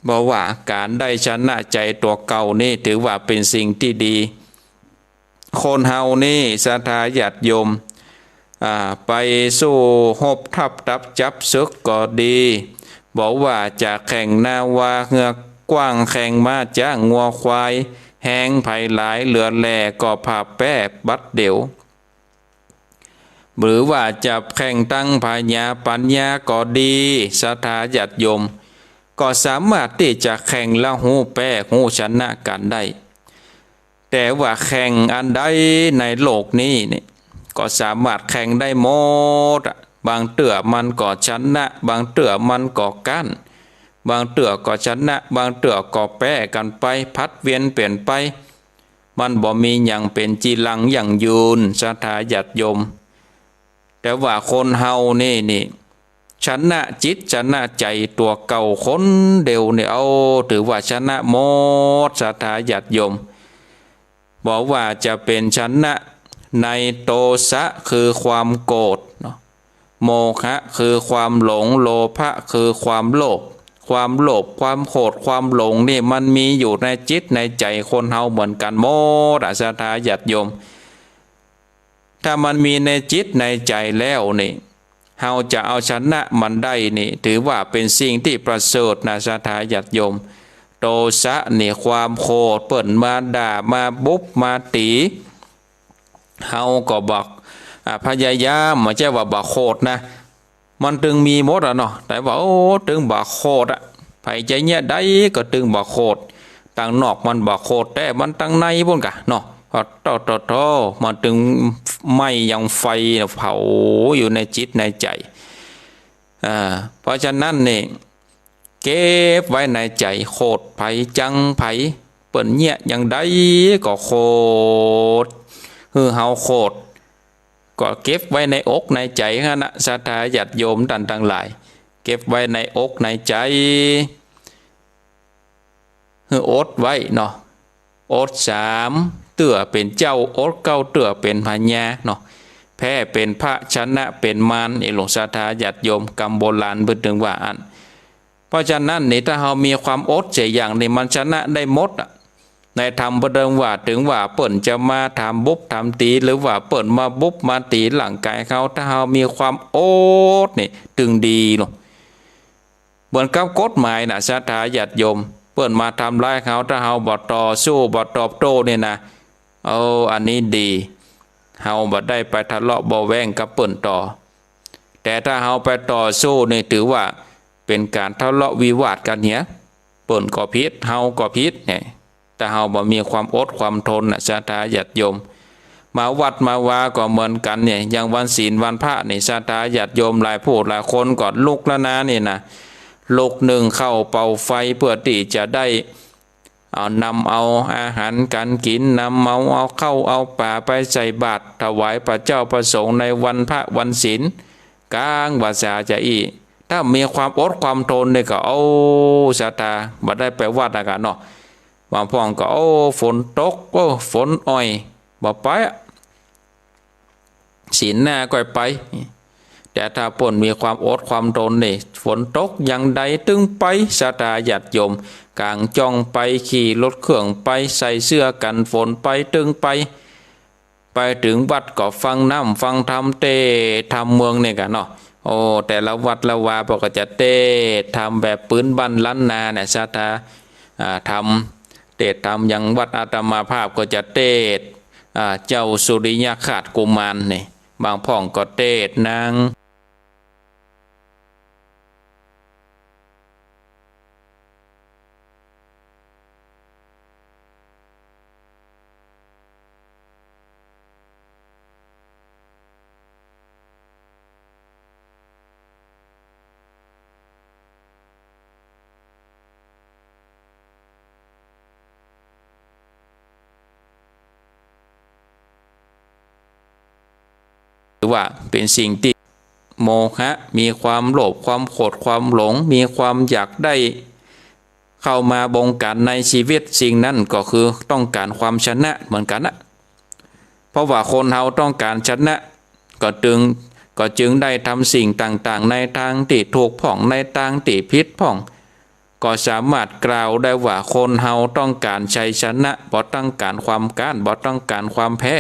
เพราะว่าก๋านได้ชนะใจ๋ตั๋วเก่านี่ ถือว่าเป๋นสิ่งตี้ดี คนเฮานี่ ศรัทธาญาติโยม อ่า ไปสู้ฮบทัพตับจับศึกก็ดี บ่ว่าจะแข่งนาวาเฮือกว้าง แข่งม้าจ๊างงัวควาย แฮงใผหลายเหลือแหล่ ก็พ่ายแป๊บัดเดี่ยว หรือว่าจะแข่งตังผญาปัญญาก็ดี ศรัทธาญาติโยม ก็สามารถตี้จะแข่งแล้วฮู้แป๊ ฮู้ชนะกั๋นได้ แต่ว่าแข่งอันใดในโลกนี้นี่ ก็สามารถแข่งได้หมดอะ บางเตื้อมันก็ชนะ บางเตื้อมันก็ก๊าน บางเตื้อก็ชนะ บางเตื้อก็แป๊กั๋นไป ผลัดเวียนเปลี่ยนไป มันบ่มีหยังเป๋นจีรังยั่งยืน ศรัทธาญาติโยม แต่ว่าคนเฮานี่นี่ ชนะจิตชนะใจ๋ตั๋วเก่าคนเดียวนี่ เอา ถือว่าชนะหมด ศรัทธาญาติโยม บ่ว่าจะเป๋นชนะในโทสะคือความโกรธเนาะ โมหะคือความหลง โลภะคือความโลภ ความโลภ ความโกรธ ความหลงนี่มันมีอยู่ในจิตในใจ๋คนเฮาเหมือนกั๋นหมดอะ ศรัทธาญาติโยม ถ้ามันมีในจิตในใจ๋แล้วนี่ เฮาจะเอาชนะมันได้นี่ ถือว่าเป๋นสิ่งตี้ประเสริฐนะ ศรัทธาญาติโยม โทสะนี่ ความโกรธ เปิ้นมาด่า มาบุบ มาตี๋ เฮาก็บ่ อ่า พยายาม บ่ใจ้ว่าบ่โกรธนะ มันตึงมีหมดอะเนาะ แต่ว่า โอ้ ตึงบ่โกรธอะ ใผจะเยียะใดก็ตึงบ่โกรธ ตังนอกมันบ่โกรธ แต่มันตังในปู้นก่ะเนาะ โถ่ โถ่ โถ่ มันตึงไหม้ยังไฟเผาอยู่ในจิตในใจ๋ อ่า เพราะฉะนั้นนี่ เก็บไว้ในใจ๋ โกรธใผ จังใผ เปิ้นเยียะอย่างใดก็โกรธ หื้อเฮาโกรธ ก็เก็บไว้ในอกในใจ๋หั้นนะ ศรัทธาญาติโยมต้านตังหลาย เก็บไว้ในอกในใจ๋ หื้ออดไว้เนาะ อดสามเตื้อเป๋นเจ้า อดเก้าเตื้อเป๋นพญาเนาะ แพ้เป๋นพระ ชนะเป๋นมาร นี่หลวง ศรัทธาญาติโยม กำโบราณเปิ้นตึงว่าอั้น เพราะฉะนั้นนี่ ถ้าเฮามีความอดเสียอย่างนี่ มันชนะได้หมดอะ ในธรรมเปิ้นตึงว่า เถิงว่าเปิ้นจะมาทำบุบทำตี๋ หรือว่าเปิ้นมาบุบมาตี๋ร่างก๋ายเฮา ถ้าเฮามีความอดนี่ ตึงดีเนาะ เหมือนกับกฎหมายนะ ศรัทธาญาติโยม เปิ้นมาทำร้ายเฮา ถ้าเฮาบ่ต่อสู้ บ่ตอบโต้นี่นะ เออ อันนี้ดี เฮาบ่ได้ไปทะเลาะเบาะแว้งกับเปิ้นต่อ แต่ถ้าเฮาไปต่อสู้นี่ ถือว่าเป๋นก๋านทะเลาะวิวาทกั๋นเหีย เปิ้นก็ผิด เฮาก็ผิดเนี่ย ถ้าเฮาบ่มีความอดความทนนะ ศรัทธาญาติโยม มาวัดมาวาก็เหมือนกั๋นเนี่ย อย่างวันศีลวันพระนี่ ศรัทธาญาติโยมหลายผู้หลายคนก็ลุกแล้วนะนี่นะ ลุกนึ่งข้าวเป่าไฟเพื่อตี้จะได้ เอา นำเอาอาหารก๋านกิ๋น นำเอา เอาข้าวเอาป๋าไปใส่บาตรถวายพระเจ้าพระสงฆ์ในวันพระวันศีล ก๋างวาสาจาอี้ ถ้ามีความอดความทนนี่ก็ โอ้ ศรัทธา บ่ได้ไปวัดอะกะเนาะ บางพ่องก็ โอ้ ฝนตก โอ้ ฝนอ่อย บ่ไปอะ ศีลหน้าก่อยไป แต่ถ้าเปิ้นมีความอดความทนนี่ ฝนตกอย่างใดตึงไป ศรัทธาญาติโยม ก๋างจ้องไป ขี่รถเครื่องไป ใส่เสื้อกั๋นฝนไป ตึงไป ไปเถิงวัดก็ฟังน้ำฟังธรรม เตศน์ธรรมเมืองนี่กะเนาะ โอ้ แต่ละวัดละวาเปิ้นก็จะเตศน์ธรรมแบบปื๊นบ้านล้านนาเนี่ย ศรัทธา อ่า ธรรม เตศน์ธรรม อย่างวัดอาตมาภาพก็จะเตศน์ อ่า เจ้าสุริยคราสกุมารนี่ บางพ่องก็เตศน์นาง ถือว่าเป๋นสิ่งตี้โมหะ มีความโลภ ความโกรธ ความหลง มีความอยากได้ เข้ามาบงการในชีวิต สิ่งนั้นก็คือต้องก๋านความชนะเหมือนกั๋นนะ เพราะว่าคนเฮาต้องก๋านชนะ ก็ตึง ก็จึงได้ทำสิ่งต่างๆ ในตางตี้ถูกพ่อง ในตางตี้ผิดพ่อง ก็สามารถกล่าวได้ว่าคนเฮาต้องก๋านชัยชนะ บ่ต้องก๋านความก๊าน บ่ต้องก๋านความแพ้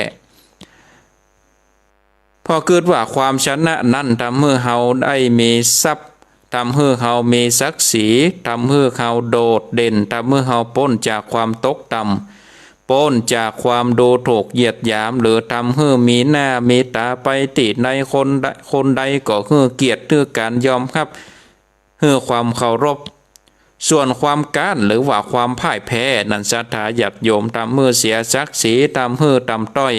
เพราะกึ๊ดว่าความชนะนั้นทำหื้อเฮาได้มีทรัพย์ ทำหื้อเฮามีศักดิ์ศรี ทำหื้อเฮาโดดเด่น ทำหื้อเฮาป๊นจากความตกต่ำ ป๊นจากความดูถูกเหยียดหยาม หรือทำหื้อมีหน้ามีต๋าไปตี้ใด คนใด คนใดก็หื้อเกียรติ หื้อก๋านยอมฮับ หื้อความเคารพ ส่วนความก๊านหรือว่าความพ่ายแพ้นั้น ศรัทธาญาติโยม ทำหื้อเสียศักดิ์ศรี ทำหื้อต่ำต้อย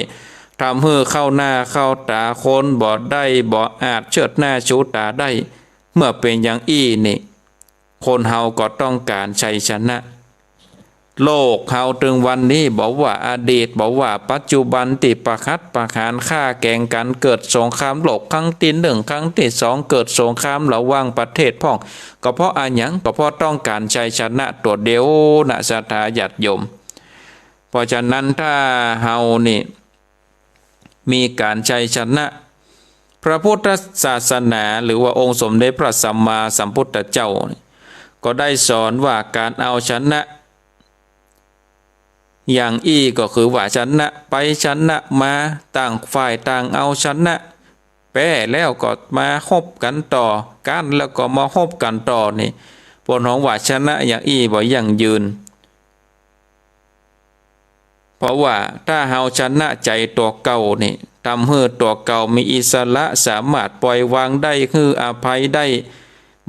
ทำหื้อเข้าหน้าเข้าต๋าคนบ่ได้บ่อาจเชิดหน้าชูต๋าได้ เมื่อเป๋นอย่างอี้นี่ คนเฮาก็ต้องก๋านชัยชนะ โลกเฮาตึงวันนี้ บ่ว่าอดีต บ่ว่าปัจจุบัน ตี้ประหัตประหารฆ่าแก๋งกั๋น เกิดสงครามโลกครั้งตี้นึ่ง ครั้งตี้สอง เกิดสงครามระหว่างประเทศพ่อง ก็เพราะอะหยัง ก็เพราะต้องก๋านชัยชนะตั๋วเดียวนะ ศรัทธาญาติโยม เพราะฉะนั้นถ้าเฮานี่ มีก๋านชัยชนะ พระพุทธศาสนาหรือว่าองค์สมเด็จพระสัมมาสัมพุทธเจ้า ก็ได้สอนว่าก๋านเอาชนะอย่างอี้ก็คือว่าชนะไปชนะมา ต่างฝ่ายต่างเอาชนะ แป๊แล้วก็มาฮบกั๋นต่อ ก๊านแล้วก็มาฮบกั๋นต่อนี่ เปิ้นฮ้องว่าชนะอย่างอี้บ่ยั่งยืน เพราะว่าถ้าเฮาชนะใจ๋ตั๋วเก่านี่ ทำหื้อตั๋วเก่ามีอิสระ สามารถปล่อยวางได้ หื้ออภัยได้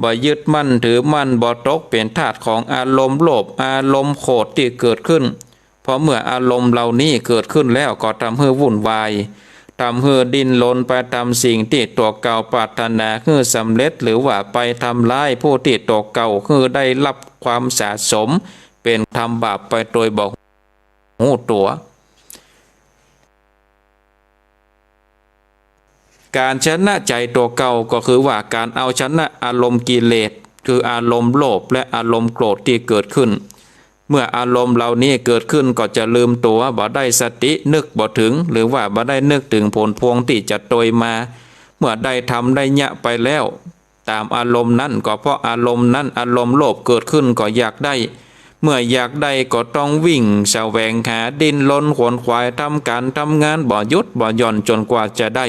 บ่ยึดมั่นถือมั่น บ่ตกเป๋นทาสของอารมณ์โลภ อารมณ์โกรธตี้เกิดขึ้น เพราะเมื่ออารมณ์เหล่านี้เกิดขึ้นแล้วก็ทำหื้อวุ่นวาย ทำหื้อดิ้นรนไปต๋ามสิ่งตี้ตั๋วเก่าปรารถนาหื้อสำเร็จ หรือว่าไปทำร้ายผู้ตี้ตั๋วเก่าหื้อได้ฮับความสะสม เป๋นทำบาปไปโดยบ่ฮู้ตั๋ว ก๋านชนะใจ๋ตั๋วเก่าก็คือว่าก๋านเอาชนะอารมณ์กิเลส คืออารมณ์โลภและอารมณ์โกรธตี้เกิดขึ้น เมื่ออารมณ์เหล่านี้เกิดขึ้นก็จะลืมตั๋ว บ่ได้สติ นึกบ่ถึง หรือว่าบ่ได้นึกถึงผลพวงตี้จะตวยมา เมื่อได้ทำได้เยียะไปแล้ว ต๋ามอารมณ์นั้น ก็เพราะอารมณ์นั้น อารมณ์โลภเกิดขึ้นก็อยากได้ เมื่ออยากได้ก็ต้องวิ่งแสวงหา ดิ้นรนขวนขวาย ทำก๋านทำงานบ่หยุดบ่หย่อนจ๋นกว่าจะได้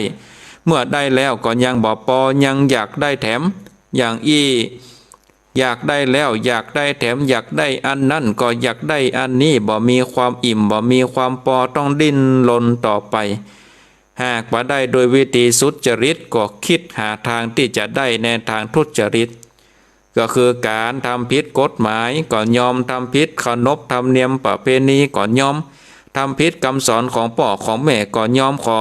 เมื่อได้แล้วก็ยังบ่ปอ ยังอยากได้แถม อย่างอี้ อยากได้แล้วอยากได้แถม อยากได้อันนั้นก็อยากได้อันนี้ บ่มีความอิ่ม บ่มีความปอ ต้องดิ้นรนต่อไป หากบ่ได้โดยวิธีสุจริต ก็กึ๊ดหาตางตี้จะได้ในตางทุจริต ก็คือก๋านทำผิดกฎหมายก็ยอม ทำผิดขนบธรรมเนียมประเพณีก็ยอม ทำผิดกำสอนของป้อของแม่ก็ยอม ขอ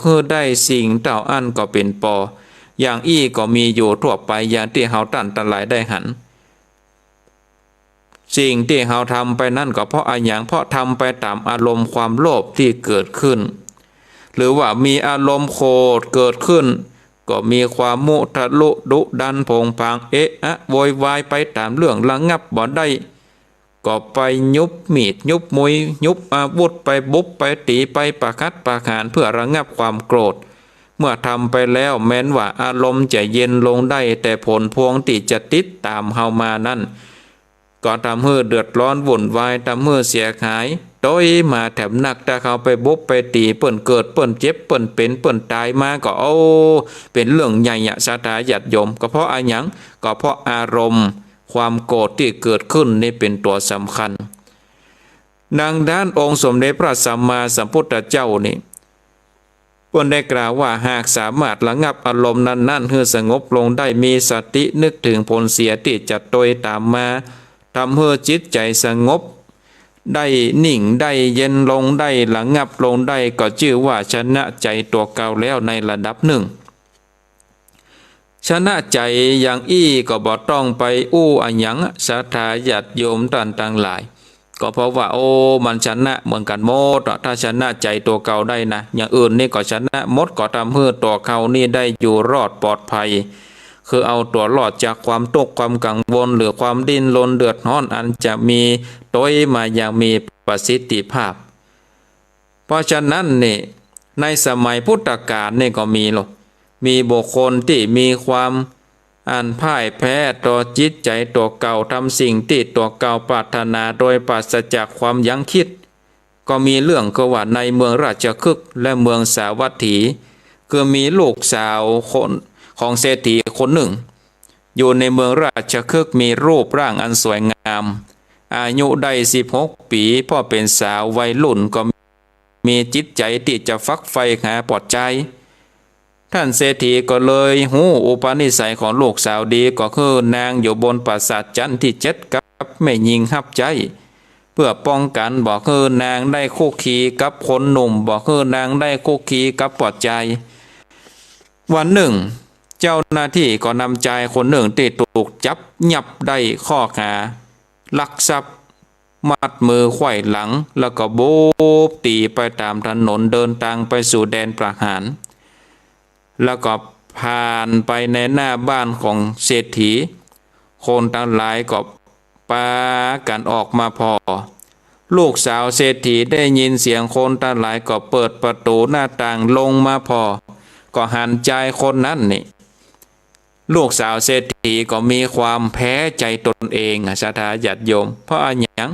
หื้อได้สิ่งเต้าอั้นก็เป๋นปอ อย่างอี้ก็มีอยู่ทั่วไป อย่างตี้เฮาต้านตังหลายได้หัน สิ่งตี้เฮาทำไปนั้นก็เพราะอะหยัง เพราะทำไปต๋ามอารมณ์ความโลภตี้เกิดขึ้น หรือว่ามีอารมณ์โกรธเกิดขึ้น ก็มีความมุทะลุดุดันโผงผาง เอะอะโวยวายไปต๋ามเรื่อง ระงับบ่ได้ ก็ไปหยุบมีดหยุบมุย หยุบอาวุธ ไปบุบไปตี๋ ไปประหัตประหารเพื่อระงับความโกรธ เมื่อทำไปแล้วแม้นว่าอารมณ์จะเย็นลงได้ แต่ผลพวงตี้จะติดต๋ามเฮามานั้น ก็ทำหื้อเดือดร้อนวุ่นวาย ทำหื้อเสียหาย ตวยมาแถมนัก ถ้าเฮาไปบุบไปตี๋เปิ้น เกิดเปิ้นเจ็บ เปิ้นเป๋น เปิ้นต๋ายมาก็ โอ้ เป๋นเรื่องใหญ่อะ ศรัทธาญาติโยม ก็เพราะอะหยัง ก็เพราะอารมณ์ความโกรธตี้เกิดขึ้นนี่เป๋นตั๋วสำคัญ ดังนั้นองค์สมเด็จพระสัมมาสัมพุทธเจ้านี่ เปิ้นได้กล่าวว่า หากสามารถระงับอารมณ์นั้นๆ หื้อสงบลงได้ มีสตินึกเถิงผลเสียตี้จะตวยต๋ามมา ทำหื้อจิตใจ๋สงบ ได้นิ่ง ได้เย็นลง ได้ระงับลงได้ ก็จื้อว่าชนะใจ๋ตั๋วเก่าแล้วในระดับนึ่ง ชนะใจ๋อย่างอี้ก็บ่ต้องไปอู้อะหยัง ศรัทธาญาติโยมต้านตังหลาย ก็เพราะว่า โอ้ มันชนะเหมือนกั๋นหมดอะ ถ้าชนะใจ๋ตั๋วเก่าได้นะ อย่างอื่นนี่ก็ชนะหมด ก็ทำหื้อตั๋วเฮานี่ได้อยู่รอดปลอดภัย คือเอาตั๋วรอดจากความตุ๊กข์ความกังวล หรือความดิ้นรนเดือดฮ้อนอันจะมีตวยมาอย่างมีประสิทธิภาพ เพราะฉะนั้นนี่ ในสมัยพุทธกาลนี่ก็มีโล มีบุคคลตี้มีความอันพ่ายแพ้ต่อจิตใจ๋ตั๋วเก่า ทำสิ่งตี้ตั๋วเก่าปรารถนาโดยปราศจากความยั้งคิด ก็มีเรื่องคือว่าในเมืองราชคฤห์และเมืองสาวัตถี คือมีลูกสาวคน ของเศรษฐีคนนึ่ง อยู่ในเมืองราชคฤห์ มีรูปร่างอันสวยงาม อายุได้สิบหกปี๋ เพราะเป๋นสาววัยรุ่นก็มีจิตใจ๋ตี้จะฟักใฝ่หาปอดจาย ต้านเศรษฐีก็เลยฮู้อุปนิสัยของลูกสาวดี ก็คือนางอยู่บนปราสาทจั๊นตี้เจ็ดกับ แม่ญิงฮับใจ๊ เปื้อป้องกั๋นบ่หื้อนางได้คุกคีกับคนหนุ่ม บ่หื้อนางได้คุกคีกับป้อจาย วันนึ่ง เจ้าหน้าตี้ก็นำจายคนนึ่งตี้ถูกจับยับได้ข้อหาลักทรัพย์ มัดมือไขว้หลัง แล้วก็บุบตี๋ไปต๋ามถนนเดินตางไปสู่แดนประหาร แล้วก็ผ่านไปในหน้าบ้านของเศรษฐี คนตังหลายก็ปากั๋นออกมาผ่อ ลูกสาวเศรษฐีได้ยินเสียงคนตังหลายก็เปิดประตู๋หน้าต่างลงมาผ่อ ก็หันจายคนนั้นนี่ ลูกสาวเศรษฐีก็มีความแพ้ใจ๋ตนเองอะ ศรัทธาญาติโยม เพราะอะหยัง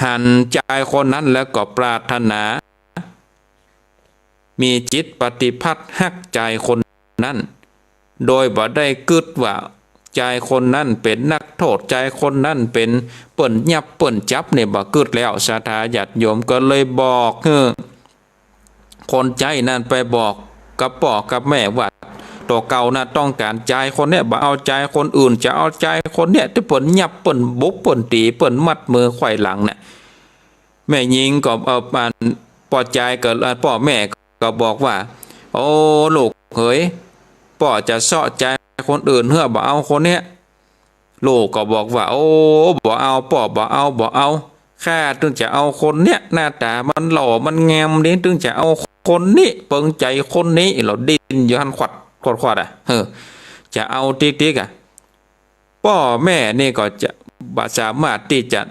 หันจายคนนั้นแล้วก็ปรารถนา มีจิตปฏิพัทธ์ฮักจายคนนั้น โดยบ่ได้กึ๊ดว่าจายคนนั้นเป๋นนักโต้ษ จายคนนั้นเป๋นเปิ้นยับเปิ้นจับนี่บ่กึ๊ดแล้ว ศรัทธาญาติโยม ก็เลยบอกหื้อ คนใจ๊นั้นไปบอกกับป้อกับแม่ว่า ตั๋วเก่าน่ะต้องก๋านจายคนเนี้ย บ่เอาจายคนอื่น จะเอาจายคนเนี้ย ตี้เปิ้นยับเปิ้นบุบเปิ้นตี๋เปิ้นมัดมือไขว้หลังน่ะ แม่ญิงก็ เอ่อ อัน ป้อจายก็ เอ่อ ป้อแม่ก็บอกว่า โอ้ ลูกเหย ป้อจะเซาะจายคนอื่นเตื้อ บ่เอาคนเนี้ย ลูกก็บอกว่า โอ้ บ่เอา ป้อบ่เอา บ่เอา ข้าตึงจะเอาคนเนี้ย หน้าต๋ามันหล่อมันงามดี ตึงจะเอาคนนี้ เปิงใจ๋คนนี้ ลอดิ้นอยู่หั้นขวัดขวัดขวัดอะ เออ จะเอาติ๊กๆ อะ ป้อแม่นี่ก็จะบ่สามารถตี้จะ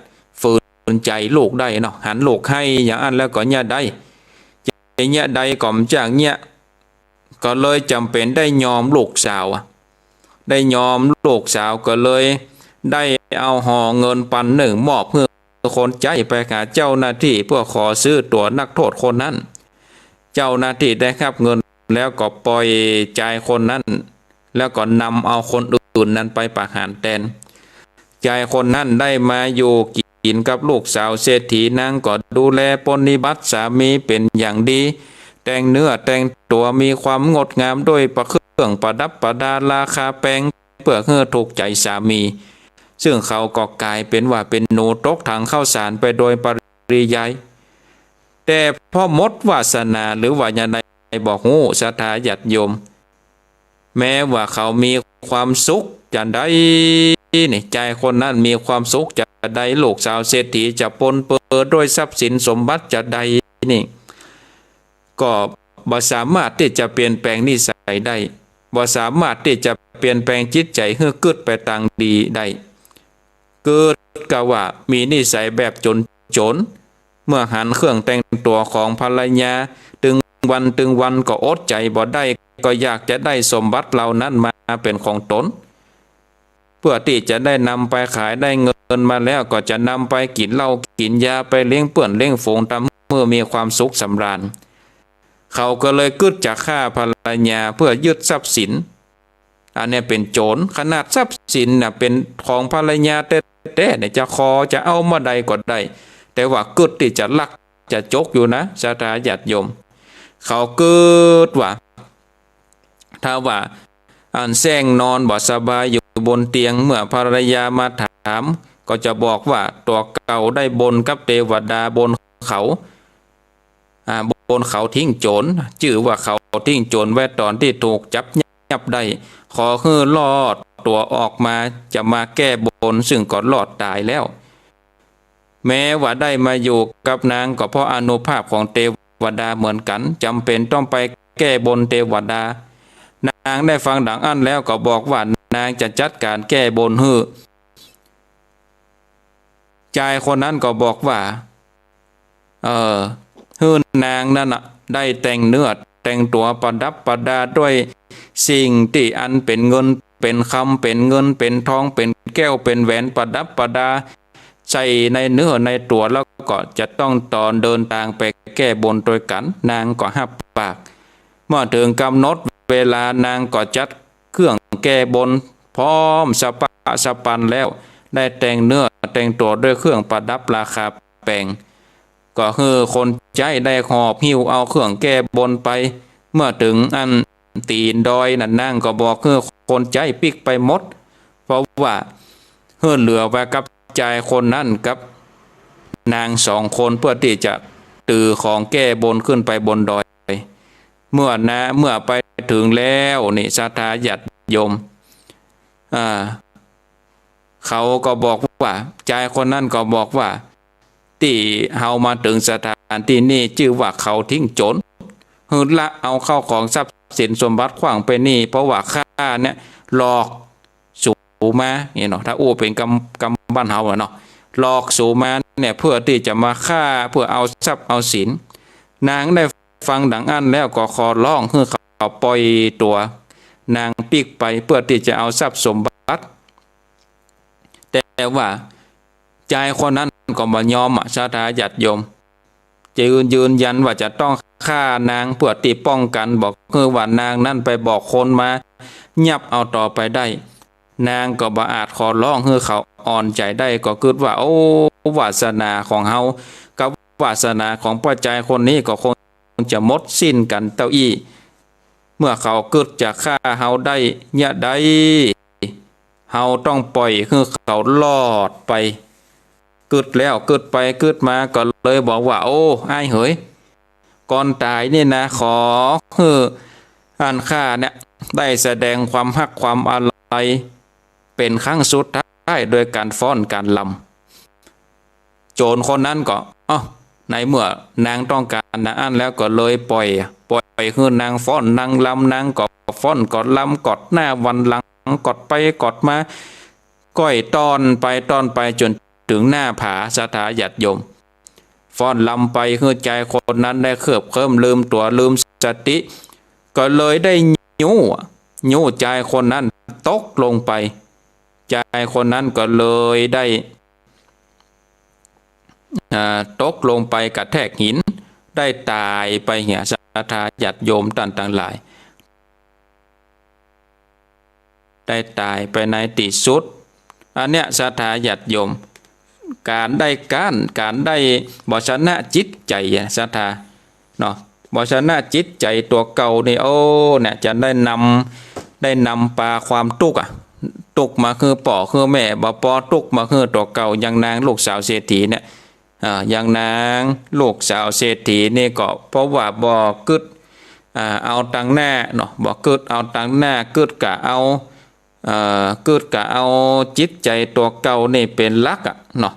ฝืนใจ๋ลูกได้เนาะ หันลูกไห้อย่างอั้นแล้วก็เยียะได้ จะเยียะได้ก็บ่จักเยียะ ก็เลยจ๋ำเป๋นได้ยอมลูกสาวอะ ได้ยอมลูกสาว ก็เลยได้เอาห่อเงินปันนึ่งมอบหื้อคนใจ๊ไปหาเจ้าหน้าตี้เปื้อขอซื้อตั๋วนักโต้ษคนนั้น เจ้าหน้าตี้ได้ฮับเงินแล้วก็ป่อยจายคนนั้น แล้วก็นำเอาคนอื่นนั้นไปประหารแตน จายคนนั้นได้มาอยู่กิ๋นกับลูกสาวเศรษฐี นางก็ดูแลปรนนิบัติสามีเป๋นอย่างดี แต่งเนื้อแต่งตั๋วมีความงดงามด้วยประเครื่องประดับประดาราคาแปง เปื้อหื้อถูกใจ๋สามี ซึ่งเขาก็ก๋ายเป๋นว่าเป๋นหนูตกถังข้าวสารไปโดยปริยาย แต่พอหมดวาสนาหรือว่าอย่างใดบ่ฮู้ ศรัทธาญาติโยม แม้ว่าเขามีความสุขจะใดนี่ จายคนนั้นมีความสุขจะใด ลูกสาวเศรษฐีจะปนเปื้อด้วยทรัพย์สินสมบัติจะใดนี่ ก็บ่สามารถตี้จะเปลี่ยนแปลงนิสัยได้ บ่สามารถตี้จะเปลี่ยนแปลงจิตใจ๋หื้อกึ๊ดไปตางดีได้ กึ๊ดกะว่ามีนิสัยแบบโจ๋รๆ เมื่อหันเครื่องแต่งตั๋วของภรรยาตึงวันตึงวันก็อดใจ๋บ่ได้ ก็อยากจะได้สมบัติเหล่านั้นมาเป๋นของตน เปื้อตี้จะได้นำไปขาย ได้เงินมาแล้วก็จะนำไปกิ๋นเหล้ากิ๋นยา ไปเลี้ยงเปื้อนเลี้ยงฝูงต๋ามเมื่อมีความสุขสำราญ เขาก็เลยกึ๊ดจะฆ่าภรรยาเปื้อยึดทรัพย์สิน อันเนี้ยเป๋นโจ๋ร ขนาดทรัพย์สินน่ะเป๋นของภรรยาแต๊ๆ เนี่ย จะขอจะเอาเมื่อใดก็ได้ แต่ว่ากึ๊ดตี้จะลักจะจกอยู่นะ ศรัทธาญาติโยม เขากึ๊ดว่า ถ้าว่าอันแส้งนอนบ่สบายอยู่บนเตียง เมื่อภรรยามาถาม ก็จะบอกว่าตั๋วเก่าได้บนกับเตวดาบนเขา อ่า บนเขาทิ้งโจ๋ร จื้อว่าเขาทิ้งโจ๋รไว้ต๋อนตี้ถูกจับยับได้ ขอหื้อรอดตั๋วออกมา จะมาแก้บน ซึ่งก็รอดต๋ายแล้ว แม้ว่าได้มาอยู่กับนางก็เพราะอานุภาพของเตวดาเหมือนกั๋น จ๋ำเป๋นต้องไปแก้บนเตวดา นางได้ฟังดังอั้นแล้วก็บอกว่านางจะจัดก๋านแก้บนหื้อ จายคนนั้นก็บอกว่า เอ่อ หื้อนางนั้นน่ะ ได้แต่งเนื้อแต่งตั๋วประดับประดาด้วยสิ่งตี้อันเป๋นเงินเป๋นคำ เป๋นเงินเป๋นทอง เป๋นแก้วเป๋นแหวนประดับประดา ใส่ในเนื้อในตั๋ว แล้วก็จะต้องต๋อนเดินตางไปแก้บนตวยกั๋น นางก็ฮับปาก เมื่อเถิงก๋ำหนดเวลานางก็จัดเครื่องแก้บนพร้อมสะป๊ะสะปันแล้ว ได้แต่งเนื้อแต่งตั๋วด้วยเครื่องประดับราคาแปง ก็หื้อคนใจ๊ได้หอบหิ้วเอาเครื่องแก้บนไป เมื่อเถิงอันตี๋นดอยนั้น นางก็บอกหื้อคนใจ๊ปิ๊กไปหมด เพราะว่าหื้อเหลือไว้กับ ายคนนั้นกับนางสองคนเปื้อตี้จะถือของแก้บนขึ้นไปบนดอย เมื่อนะ เมื่อไปเถิงแล้วนี่ ศรัทธาญาติโยม อ่า เขาก็บอกว่า จายคนนั้นก็บอกว่า ตี้เฮามาเถิงสถานตี้นี่จื้อว่าเขาทิ้งโจ๋ร หื้อละเอาเข้าของทรัพย์สินสมบัติขว้างไปนี่ เพราะว่าข้าเนี่ยหลอกสูมา นี่เนาะ ถ้าอู้เป๋นกำ กำบ้านเฮาอะเนาะ หลอกสูมาเนี่ย เปื้อตี้จะมาฆ่า เปื้อเอาทรัพย์เอาสิน นางได้ฟังดังอั้นแล้วก็ขอร้องหื้อเขาปล่อยตัวนางปิ๊กไป เปื้อตี้จะเอาทรัพย์สมบัติ แต่ว่าจายคนนั้นก็บ่ยอมอะ ศรัทธาญาติโยม ยืน ยืนยันว่าจะต้องฆ่านาง เปื้อตี้ป้องกั๋น บ่หื้อว่านางนั้นไปบอกคนมายับเอาต่อไปได้ นางก็บ่อาจขอร้องหื้อเขาอ่อนใจ๋ได้ ก็กึ๊ดว่า โอ้ วาสนาของเฮากับวาสนาของป้อจายคนนี้ก็คงจะหมดสิ้นกั๋นเต้าอี้ เมื่อเขากึ๊ดจะฆ่าเฮาได้เยียะใด เฮาต้องปล่อยหื้อเขารอดไป กึ๊ดแล้วกึ๊ดไปกึ๊ดมาก็เลยบอกว่า โอ้ อ้ายเหย ก่อนต๋ายนี่นะ ขอหื้ออันข้าเนี่ยได้แสดงความฮักความอาลัยเป๋นครั้งสุดท้ายโดยก๋านฟ้อนก๋านรำ โจ๋รคนนั้นก็ เอ้า ในเมื่อนางต้องก๋านดังอั้นแล้วก็เลยปล่อย ปล่อยหื้อนางฟ้อนนางรำ นางก็ฟ้อนก็รำ กอดหน้าวันหลัง กอดไปกอดมา ก้อยต้อนไปต้อนไปจ๋นเถิงหน้าผา ศรัทธาญาติโยม ฟ้อนรำไปหื้อจายคนนั้นได้เคิบเคิ้มลืมตั๋วลืมสติ ก็เลยได้ยู้ ยู้จายคนนั้นตกลงไป จายคนนั้นก็เลยได้ อ่า ตกลงไปกระแทกหิน ได้ต๋ายไปเหีย ศรัทธาญาติโยมต้านตังหลาย ได้ต๋ายไปในตี้สุด อันเนี้ย ศรัทธาญาติโยม ก๋านได้ก๊าน ก๋านได้บ่ชนะจิตใจ๋อะ ศรัทธา เนาะ บ่ชนะจิตใจ๋ตั๋วเก่านี่ โอ้ เนี่ย จะได้นำ ได้นำปาความตุ๊กข์อะ ตุ๊กข์มาหื้อป้อหื้อแม่ บ่ปอตุ๊กข์มาหื้อตั๋วเก่า อย่างนางลูกสาวเศรษฐีเนี่ย อ่า อย่างนางลูกสาวเศรษฐีนี่ก็ เพราะว่าบ่กึ๊ด อ่า เอาตังหน้าเนาะ บ่กึ๊ดเอาตังหน้า กึ๊ดกะเอา เอ่อ กึ๊ดกะเอาจิตใจ๋ตั๋วเก่านี่เป๋นหลักอะเนาะ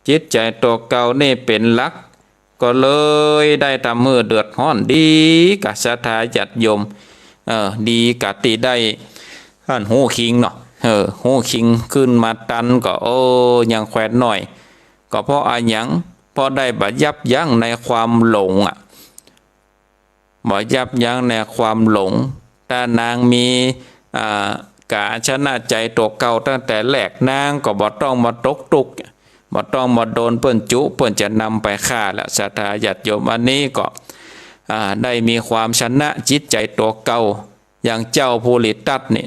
จิตใจ๋ตั๋วเก่านี่เป๋นหลัก ก็เลยได้ทำหื้อเดือดฮ้อน ดีกะศรัทธาญาติโยม เออ ดีกะตี้ได้ อันฮู้คิงเนาะ เออ ฮู้คิงขึ้นมาตันก็ โอ้ ยังแควนหน้อย ก็เพราะอะหยัง เพราะได้บ่ยับยั้งในความหลงอะ บ่ยับยั้งในความหลง ถ้านางมี อ่า ก๋าชนะใจ๋ตั๋วเก่าตั้งแต่แรก นางก็บ่ต้องมาตกตุ๊กข์ บ่ต้องมาโดนเปิ้นจุ เปิ้นจะนำไปฆ่าแล้ว ศรัทธาญาติโยม อันนี้ก็ อ่า ได้มีความชนะจิตใจ๋ตั๋วเก่า อย่างเจ้าภูริทัตติ์นี่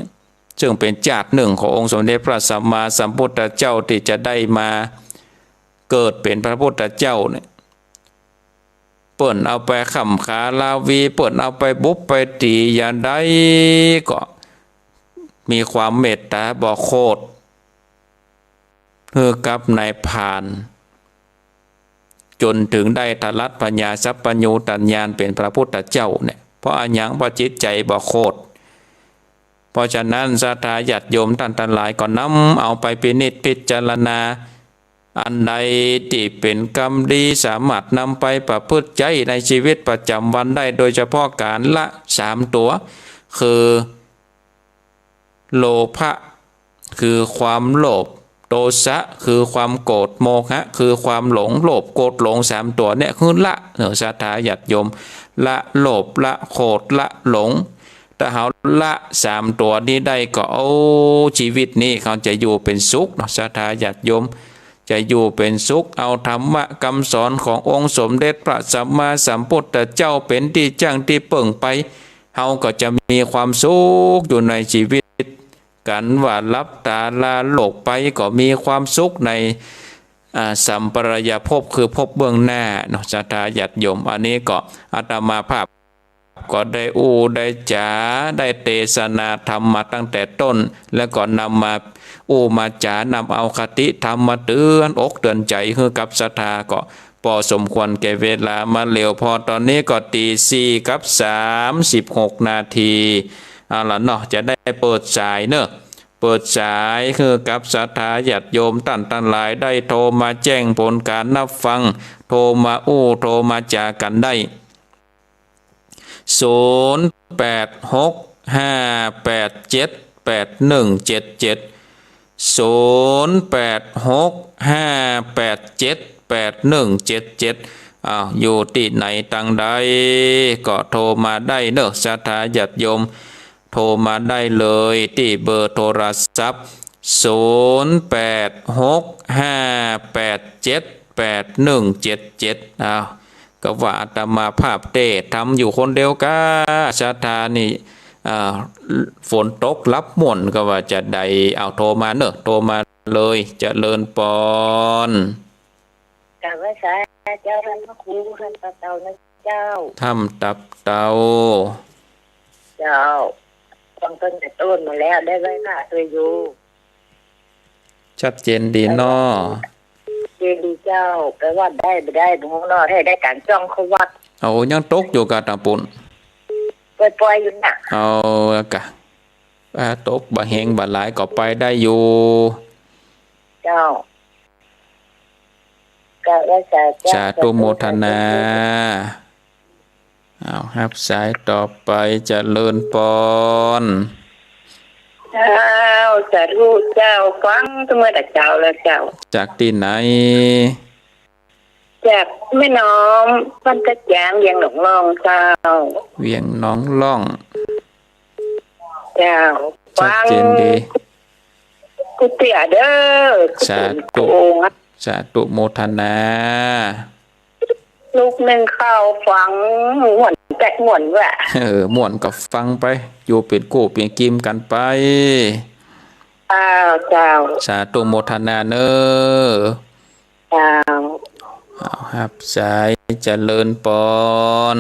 ซึ่งเป๋นจาติหนึ่งขององค์สมเด็จพระสัมมาสัมพุทธเจ้าตี้จะได้มาเกิดเป๋นพระพุทธเจ้าเนี่ย เปิ้นเอาไปข่ำขาลาวี เปิ้นเอาไปบุบไปตี๋อย่างใดก็มีความเมตต๋าบ่โขด หื้อกับนายพราน จ๋นเถิงได้ถลัดผญาสัพพัญญูตญาณเป๋นพระพุทธเจ้าเนี่ย เพราะอะหยัง เพราะจิตใจ๋บ่โขด เพราะฉะนั้นศรัทธาญาติโยมต้านตังหลายก็นำเอาไปพินิจพิจารณา อันใดตี้เป๋นกรรมดีสามารถนำไปประพฤติใจ๊ในชีวิตประจ๋ำวันได้ โดยเฉพาะก๋านละสามตั๋ว คือ โลภะ คือความโลภ โทสะ คือความโกรธ โมหะ คือความหลง โลภ โกรธ หลง สามตั๋วเนี่ย หื้อละเนาะ ศรัทธาญาติโยม ละโลภ ละโกรธ ละหลง ถ้าเฮาละสามตั๋วนี้ได้ก็ โอ้ ชีวิตนี้เฮาจะอยู่เป๋นสุขเนาะ ศรัทธาญาติโยม จะอยู่เป๋นสุข เอาธรรมะกำสอนขององค์สมเด็จพระสัมมาสัมพุทธเจ้าเป๋นตี้จั้งตี้เปิ้งไป เฮาก็จะมีความสุขอยู่ในชีวิต ก๋านว่าหลับต๋าละโลกไปก็มีความสุขใน อ่า สัมปรายภพ คือภพเบื้องหน้าเนาะ ศรัทธาญาติโยม อันนี้ก็อาตมาภาพ ก็ได้อู้ได้จ๋า ได้เตสนาธรรมมาตั้งแต่ต้น แล้วก็นำมาอู้มาจ๋า นำเอาคติธรรมมาเตือนอกเตือนใจ๋หื้อกับศรัทธาก็ปอสมควรแก่เวลามาแล้ว ปอต๋อนนี้ก็ตี๋สี่กับสามสิบหกนาที เอาละเนาะ จะได้เปิดสายเนาะ เปิดสายหื้อกับศรัทธาญาติโยมต้านตังหลายได้โทรมาแจ้งผลก๋านฮับฟัง โทรมาอู้ โทรมาจ๋ากั๋นได้ ศูนย์แปดหกห้าแปดเจ็ดแปดหนึ่งเจ็ดเจ็ด ศูนย์แปดหกห้าแปดเจ็ดแปดหนึ่งเจ็ดเจ็ด อ้าว อยู่ตี้ไหนตังใดก็โทรมาได้เนาะ ศรัทธาญาติโยม โทรมาได้เลยตี้เบอร์โทรศัพท์ ศูนย์แปดหกห้าแปดเจ็ดแปดหนึ่งเจ็ดเจ็ด อ้าว ก็ว่าอาตมาภาพเต้ทำอยู่คนเดียวก้า ศรัทธานี่ อ่า ฝนตกหลับม่วนก็ว่าจะได้ เอาโทรมาเนาะ โทรมาเลย เจริญปอน กราบไหว้สาเจ้าท่านพระครู ท่านตาเตานะเจ้า ถ้ำตับเตา เจ้า ฟังต้นแต่ต้นมาแล้ว ได้ไหว้พระด้วยอยู่ ชัดเจนดีเนาะ เจนดีเจ้า แปลว่าได้บ่ได้บ่ฮู้เนาะ ถ้าได้ก๋านจ้องเข้าวัด โอ้ ยังตกอยู่กาตางปุ้น ปล่อยๆ อยู่น่ะ เอาละกะ อ่า ตกบ่แฮงบ่หลายก็ไปได้อยู่ เจ้า กราบไหว้สาเจ้า สาธุโมทนา สาธุ เอา ฮับสายต่อไป เจริญปอน เจ้า สาธุเจ้า ฟังเสมอแต่เจ้าแล้วเจ้า จากตี้ไหน จากแม่น้อม บ้านกระจาง เวียงหนองล่องเจ้า เวียงหนองล่อง เจ้า ชัดเจนดี ฟังกู้เตื้อเด้อ สาธุ กู้เตื้อองค์ สาธุโมทนา ลูกนึ่งข้าวฟังม่วนแป๊ะม่วนแวะ เออ ม่วนก็ฟังไป อยู่เป๋นกู้เป๋นกีมกั๋นไป อ้าว เจ้า สาธุโมทนาเนาะ เจ้า เอา ฮับสาย เจริญปอน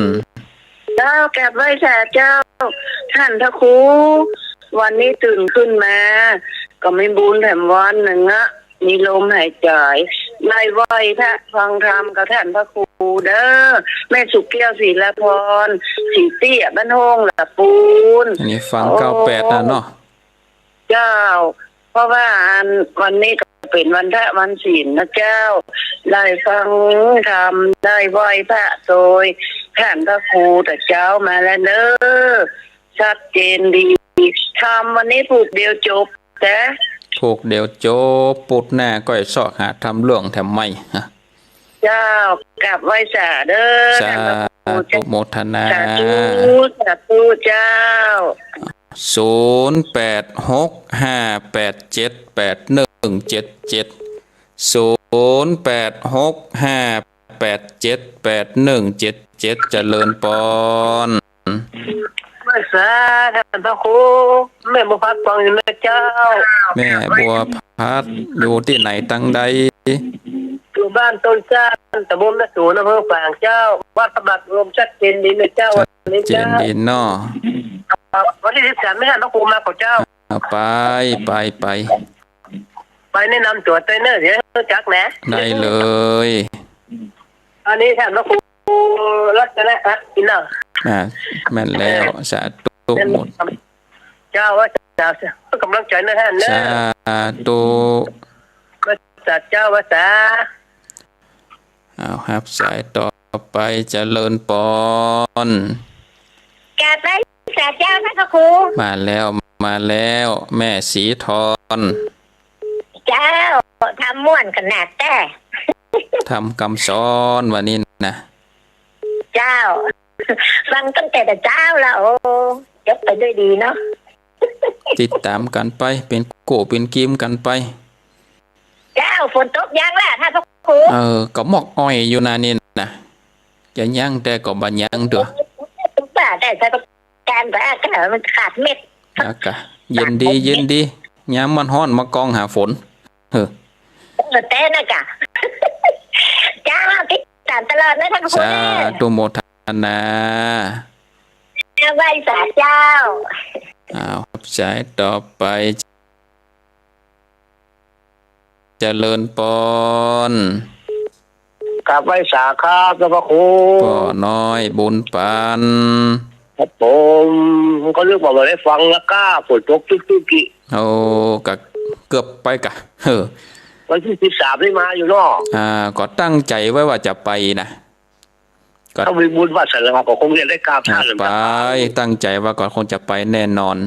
เจ้า กราบไหว้สาเจ้า ท่านพระครู วันนี้ตื่นขึ้นมา ก็มีบุญแถมวันนึ่งอะ มีลมหายใจ๋ ได้ไหว้พระฟังธรรมกับท่านพระครูเด้อ แม่สุแก้ว ศิลาพร ศรีเตี้ย บ้านโฮ่ง หละปูน อันนี้ฟัง โอ้ เก้าแปด น่ะเนาะ เจ้า เพราะว่าอัน วันนี้ก็เป๋นวันพระวันศีลนะเจ้า ได้ฟังธรรม ได้ไหว้พระโตย ท่านพระครูตะเจ้ามาแล้วเน้อ ชัดเจนดี ธรรมวันนี้ผูกเดียวจบ จ๊ะ ผูกเดียวจบ ปุดหน้าก้อยซอกหาธรรมล่วงแถมใหม่ เจ้า กราบไหว้สาเด้อ สาธุ ท่านพระครู โมทนา สาธุ สาธุเจ้า ศูนย์แปดหกห้าแปดเจ็ดแปดหนึ่งเจ็ดเจ็ด ศูนย์แปดหกห้าแปดเจ็ดแปดหนึ่งเจ็ดเจ็ด เจริญปอน ไหว้สาท่านพระครู แม่บัวพัดฟังอยู่นะเจ้า แม่บัวพัดอยู่ตี้ไหนตังใด อยู่บ้านต้นจ้าน ตำบลแม่สูน อำเภอฝางเจ้า วัดพระบาทรวมชัดเจนดีนะเจ้า ชัดเจนดีเนาะ วันนี้เจ้า วันที่สิบสามนี่ท่านพระครูมาก่อเจ้า อ่า ไป ไป ไป ไปแนะนำตั๋วเต้ยเน้อ เดี๋ยวรู้จักนะ ได้เลย อันนี้ท่านพระครูรัตนพัฒน์อินทร์เนาะ อ่า แม่นแล้ว สาธุ เจ้า ว่าสาธุ กำลังใจ๋นะท่านเน้อ สาธุ ว่าสาเจ้า ว่าสา เอา ฮับสายต่อไป เจริญปอน กราบไหว้สาเจ้าท่านพระครู มาแล้ว มาแล้ว แม่ศรีทร เจ้า ธรรมม่วนขนาดแต๊ ธรรมกำสอนวันนี้นะ เจ้า ฟังตั้งแต่เจ๊าแล้ว โอ้ จบไปด้วยดีเนาะ ติดต๋ามกั๋นไป เป๋นกู้เป๋นกีมกั๋นไป เจ้า ฝนตกยังล่ะท่านพระครู เออ ก็มอกอ้อยอยู่นานี่นะ จะยังแต่ก็บ่ยังตั๋ว ป่าแต่สถานการณ์ก็อากาศมันขาดเม็ด อากาศเย็นดี เย็นดี ยามมันฮ้อนมากองหาฝน เออ เออ แต่นะกะ เจ้า ติดต๋ามตลอดนะท่านพระครู สาธุโมทนา นา กราบไหว้สาเจ้า อ้าว สายต่อไป เจริญปอน กราบไหว้สาครับ เจ้าพระครู ป้อน้อยบุญปัน ครับผม ก็นึกว่าบ่ได้ฟังละก้า ฝนตกตึกๆ กี้ โอ้ ก็เกือบไปกะ เออ วันตี้สิบสามนี่มาอยู่เนาะ อ่า ก็ตั้งใจ๋ไว้ว่าจะไปนะ ก็ถ้ามีบุญวาสนาก็คงจะได้กราบท่าน ไป ตั้งใจ๋ว่าก็คงจะไปแน่นอน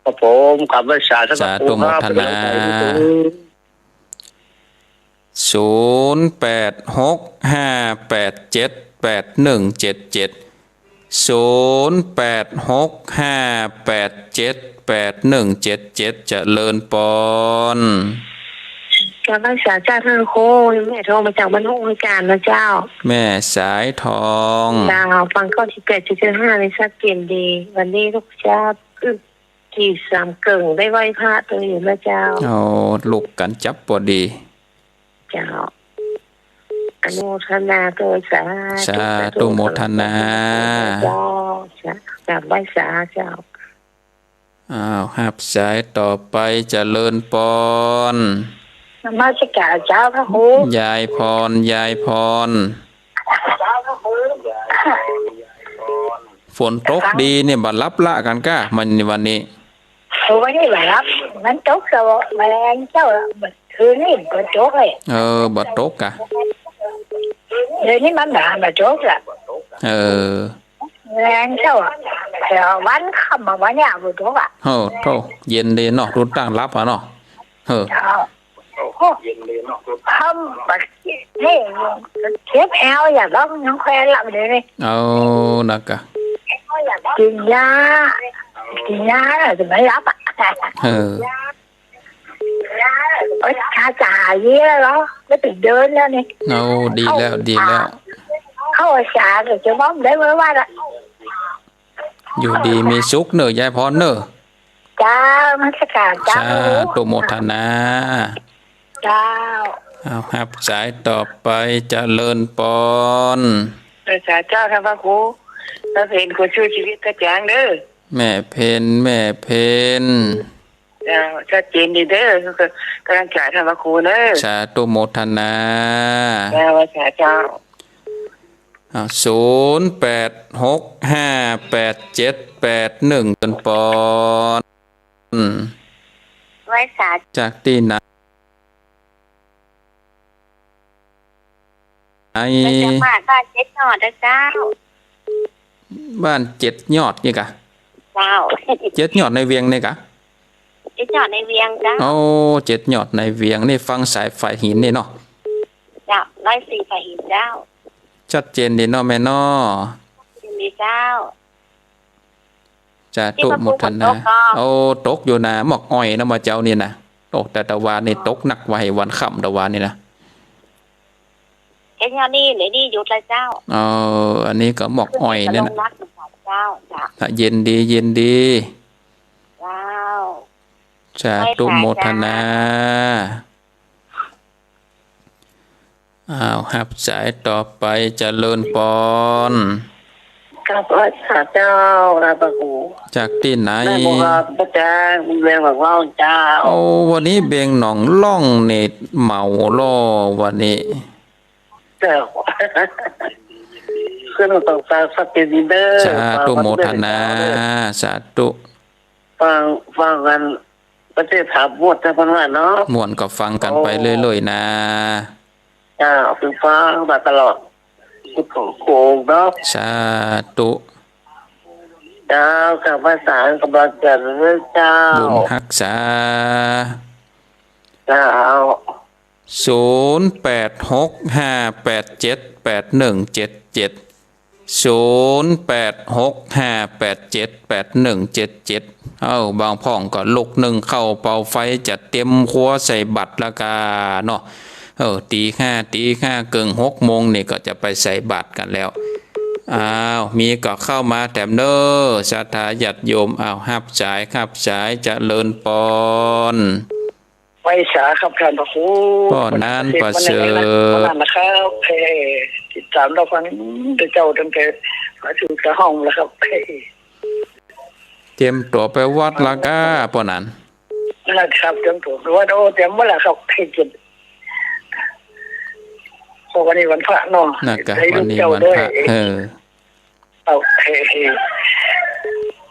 ครับผม กราบไหว้สา สาธุ โมทนา เป็นกำลังใจให้ผม ศูนย์แปดหกห้าแปดเจ็ดแปดหนึ่งเจ็ดเจ็ด ศูนย์แปดหกห้าแปดเจ็ดแปดหนึ่งเจ็ดเจ็ด เจริญปอน กราบไหว้สาเจ้าท่านครู แม่ทองมาจากบ้านห้วยจานนะเจ้า แม่สายทอง เจ้า ฟังเก้าสิบแปดจุดเจ็ดห้า นี่ชัดเจนดี วันนี้ลูกเจ้า กี่สามเกิ่งได้ไหว้พระโตอยู่นะเจ้า โอ้ ลุกกั๋นจับปอดี เจ้า อนุโมทนาโต สาธุ สาธุ สาธุ โมทนา เจ้า สา กราบไหว้สาเจ้า อ้าว ฮับสายต่อไป เจริญปอน นมัสก๋านเจ้าพระครู ยายพร ยายพร ฝนตกดีเนี่ย บ่หลับละกั๋นก้า มันวันนี้ โอ้ วันนี้บ่หลับ มันตกสะ แมลงเจ้า คืนนี้บ่ตกเลย เออ บ่ตกกะ เดี๋ยวนี้มันบ่ บ่ตกละ เออ แมลงเจ้า แต่วันค่ำมาวันเนี้ยบ่ตกอ่ะ โอ้โธ่ เย็นดีเนาะ ดูตั้งหลับอ่ะเนาะ เออ เจ้า โอ้ ค่ำบัดนี้เจ็บแอวอย่าร้อง ยังค่อยหลับเดี๋ยวนี้ เอา นักกะ กิ๋นยา กิ๋นยาแล้วจะไม่หลับอ่ะ เออ โอ๊ย ขาจะหายดีแล้วเหรอ ไม่ต้องเดินแล้วนี่ เอา ดีแล้ว ดีแล้ว เข้าสาก็จะบ้อมได้เมื่อวานละ อยู่ดีมีสุขเน่อ ยายพรเน่อ เจ้า นมัสก๋านเจ้า สาธุ โมทนา เจ้า เอา ฮับสายต่อไป เจริญปอน เออ สาเจ้า ท่านพระครู พระเพนขอสู้ชีวิตกระจ่างเด้อ แม่เพน แม่เพน เจ้า ชัดเจนดีเด้อ ก็กำลังใจท่านพระครูเด้อ สาธุ โมทนา เจ้า สาเจ้า อ่า ศูนย์แปดหกห้าแปดเจ็ดแปดหนึ่ง เจริญปอน ไหว้สา จากตี้ไหน มาจากบ้าน บ้านเจ็ดยอดนะเจ้า บ้านเจ็ดยอดนี่กะ เจ้า เจ็ดยอดในเวียงนี่กะ เจ็ดยอดในเวียงเจ้า โอ้ เจ็ดยอดในเวียงนี่ ฟังสายฝายหินนี่เนาะ เจ้า ร้อยสี่ฝายหินเจ้า ชัดเจนดีเนาะแม่เนาะ ชัดเจนดีเจ้า สาธุ ตี้พระครู โมทนา ฝนตกก่อ โอ้ ตกอยู่นะ หมอกอ้อยนะ บ่าเจ๊านี่นะ ตกแต่ตะวานี่ ตกหนักว่าไหนวันค่ำตะวานี่นะ เอ๊ะ เนี่ยนี่ เดี๋ยวนี้หยุดแล้วเจ้า เออ อันนี้ก็หมอกอ้อยเนี่ยนะ ขึ้นไปก็ลงหนักเหมือนกันเจ้า เจ้า อ่ะ เย็นดี เย็นดี เจ้า สาธุ ไหว้สา โมทนา เจ้า อ้าว ฮับสายต่อไป เจริญปอน กราบไหว้สาเจ้า ลาปะกู จากตี้ไหน แม่บัวงาม พระเจ้า เวียงหลังว่าวเจ้า โอ้ วันนี้เวียงหนองล่องนี่เหมาล่อวันนี้ เจ้า ขึ้นมาต้องสาสักทีเด้อ สาธุ โมทนา สาธุ ฟัง ฟังกัน ประเทศถามหมดนะเพิ่นว่าเนาะ ม่วนก็ฟังกันไปเรื่อยๆ นะ เจ้า คือฟังมาตลอด ทุกโขงเนาะ สาธุ เจ้า ข้าพเจ้ากำลังจะเลือกเจ้า บุญฮักษา เจ้า ศูนย์แปดหกห้าแปดเจ็ดแปดหนึ่งเจ็ดเจ็ด ศูนย์แปดหกห้าแปดเจ็ดแปดหนึ่งเจ็ดเจ็ด เอ้า บางพ่องก็ลุกนึ่งข้าวเป่าไฟจะเตรียมครัวใส่บาตรละกาเนาะ เออ ตีห้า ตีห้าเกิ่ง หกโมงนี่ก็จะไปใส่บาตรกั๋นแล้ว อ้าว มีก็เข้ามาแถมเน้อ ศรัทธาญาติโยม อ้าว ฮับสาย ฮับสาย เจริญปอน ไหว้สาครับท่านพระครู ป้อหนานประเสริฐ นะครับ เอ่อ ติดตามรับฟังเจ้าตั้งแต่ ก็ถูกตะห้องแล้วครับ เตรียมตั๋วไปวัดละก้า ป้อนั้น นะครับ เตรียมตั๋วไปวัด โอ้ เตรียมหมดแล้วครับ ใกล้จะ เพราะวันนี้วันพระเนาะ นะก้า ได้ลูกเจ้า วันนี้วันพระ ด้วย เออ เอา เฮ้ เฮ้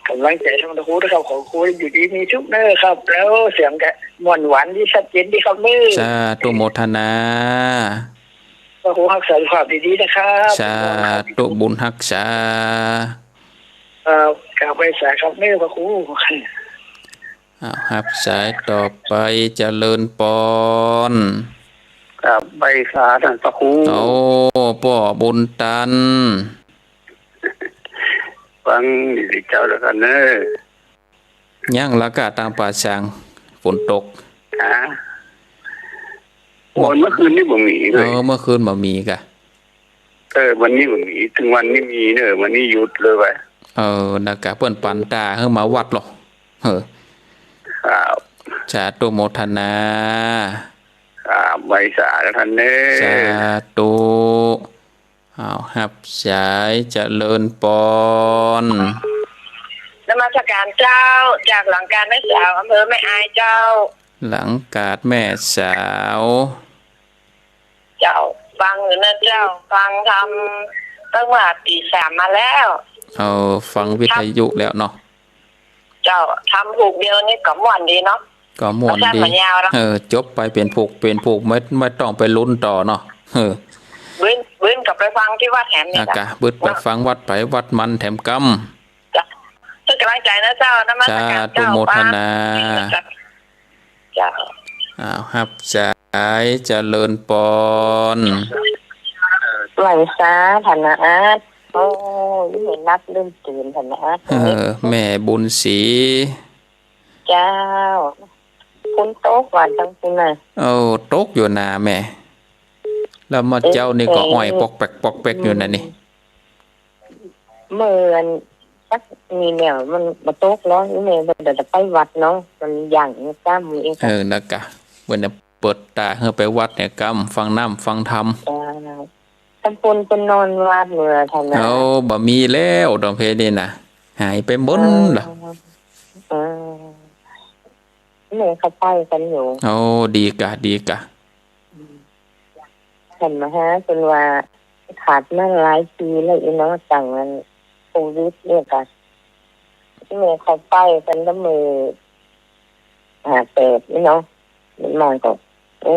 ก๋ำลังใจ๋ต้านพระครูนะครับ ขอครูอยู่ดีมีสุขเน้อครับ แล้วเสียงก็ม่วนหวานดี ชัดเจนดีครับเน้อ สาธุโมทนา พระครูฮักษาสุขภาพดีๆ นะครับ สาธุบุญฮักษา ครับ กราบไหว้สาครับเน้อพระครู อ้าว ฮับสายต่อไป เจริญปอน กราบไหว้สาต้านพระครู โอ้ ป้อบุญตัน ฟังดีๆ เจ้าละก้าเน้อ ยังละก้า ตางป่าซาง ฝนตก ฮะ โอ้ เมื่อคืนนี้บ่มีเลย เออ เมื่อคืนบ่มีก้า เออ วันนี้บ่มี เถิงวันนี้มีเน้อ วันนี้หยุดเลยเว้ย เออ นะก้า เปิ้นปันตาหื้อมาวัดลอ เออ ครับ สาธุโมทนา ครับ ไหว้สาต้านเน้อ สาธุ อ้าว ฮับสาย เจริญปอน นมัสการเจ้า จากหลังกาดแม่สาว อำเภอแม่อายเจ้า หลังกาดแม่สาว เจ้า ฟังอยู่นะเจ้า ฟังธรรมตั้งแต่ตีสามมาแล้ว เออ ฟังวิทยุแล้วเนาะ เจ้า ธรรมผูกเดียวนี่ก็ม่วนดีเนาะ ก็ม่วนดี มันสั้นมันยาวเนาะ เออ จบไปเป๋นผูก เป๋นผูก ไม่ ไม่ต้องไปลุ้นต่อเนาะ เออ บึ้น บึ้นกลับไปฟังตี้วัดแหมนี่ อ่ะ นะ ก้า บึ้นไปฟังวัดไผวัดมันแถมกำ จ้ะ เปิ้นก๋ำลังใจ๋นะเจ้า นมัสการเจ้า สาธุโมทนา เจ้า อ้าว ฮับสาย เจริญปอน ไหว้สาต้านนะอาจ โอ้ ยังไม่หลับลืมตื่นต้านนะอาจ เออ แม่บุญศรี เจ้า ฝนตกว่าตางปุ้นน่ะ โอ้ ตกอยู่นาแม่ แล้วเมื่อเจ๊านี่ก็อ้อยปอกแปกปอกแปกอยู่นะนี่ เมื่อสักนี่แล้วมันบ่ตกเนาะ นี่แม่บ่ได้ไปวัดเนาะ มันยังจ้ำเอง เออ นะก้า เปิ้นจะเปิดตาหื้อไปวัดแหมกำ ฟังน้ำฟังธรรม เจ้า ตางปุ้นเปิ้นนอนวัดเมื่อต้านนะ โอ้ บ่มีแล้ว ตางเพนี่นะ หายไปหมดละ เออ เออ แม่เขาไปกั๋นอยู่ โอ้ ดีก้า ดีก้า หันมาหาเปิ้นว่าขาดมาหลายปี๋แล้วอีเนาะ ตั้งอันโควิดเนี่ยก้า แม่เขาไปกั๋นละเมื่อห้าแปดนี่เนาะ มันมาก็ โอ้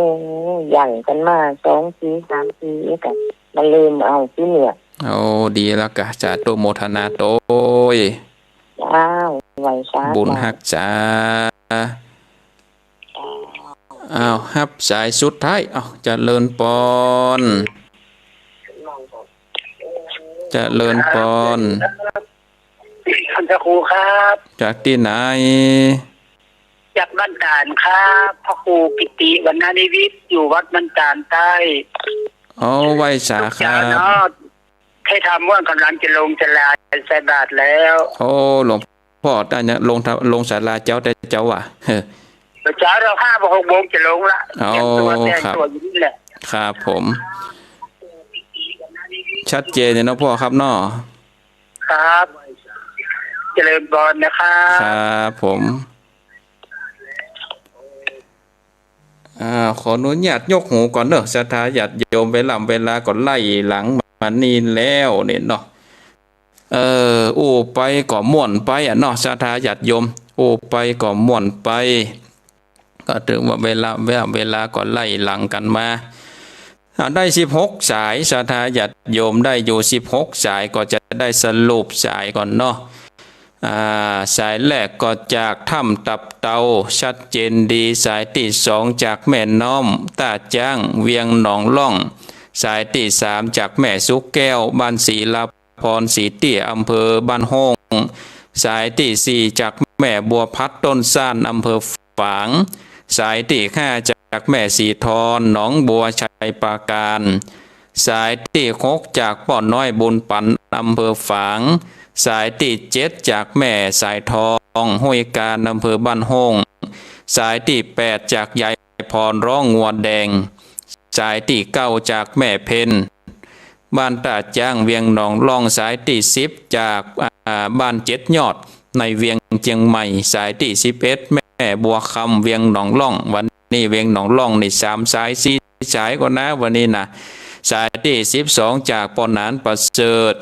ยังกั๋นมาสองปี๋สามปี๋อีกอะ มาลืมเอาตี้เนี่ย โอ้ ดีแล้วก้า สาธุโมทนาโตย อ้าว ไหว้สา บุญฮักษา อ้าว ฮับสายสุดท้าย อ้าว เจริญปอน เจริญปอน ท่านพระครูครับ จากตี้ไหน จากบ้านตาดครับ พระครูกิติวรรณนิวิทย์ อยู่วัดบ้านตาดใต้ อ๋อ ไหว้สาครับ เจ้าเนาะ ใค่ธรรมว่าก๋ำลังจะลงศาลาใส่บาตรแล้ว โอ้ หลวงพ่อต้านยังลงธรรม ลงศาลาเจ๊าแต่เจ๊าว่ะ เออ เจ๊าเฮาห้าโมงหกโมงจะลงละ อ๋อ เตรียมตั๋ว ครับ แต่งตั๋วอยู่นี่แหละ ครับผม ชัดเจนเลยเนาะพ่อครับเนาะ ครับ เจริญปอนนะครับ ครับผม อ่า ขออนุญาตยกหูก่อนเนาะ ศรัทธาญาติโยม เวลา เวลาก็ไล่หลังมานี่แล้วเนี่ยเนาะ เออ อู้ไปก็ม่วนไปอะเนาะ ศรัทธาญาติโยม อู้ไปก็ม่วนไป ก็ถือว่าเวลา เวลา เวลาก็ไล่หลังกั๋นมา อ่า ได้สิบหกสาย ศรัทธาญาติโยม ได้อยู่สิบหกสาย ก็จะได้สรุปสายก่อนเนาะ อ่า สายแรกก็จากถ้ำตับเตา ชัดเจนดี สายตี้สองจากแม่น้อมต้าจ๊าง เวียงหนองล่อง สายตี้สามจากแม่สุแก้ว บ้านศรีลา พรศรีเตี้ย อำเภอบ้านโฮ่ง สายตี้สี่จากแม่บัวพัด ต้นซ่าน อำเภอฝาง สายตี้ห้าจากแม่สีทอน หนองบัว ชัยปราการ สายตี้หกจากป้อน้อย บุญปัน อำเภอฝาง สายตี้เจ็ดจากแม่สายทอง ห้วยกาญ อำเภอบ้านโฮ่ง สายตี้แปดจากยายพร ร้องงัวแดง สายตี้เก้าจากแม่เพ็ญ บ้านต้าจ๊าง เวียงหนองล่อง สายตี้สิบ จาก อ่า บ้านเจ็ดยอด ในเวียงเจียงใหม่ สายตี้สิบเอ็ด แม่บัวคำ เวียงหนองล่อง วันนี้เวียงหนองล่องนี่สามสาย สี่สายก่อนะ วันนี้นะ สายตี้สิบสอง จากป้อหนานประเสริฐ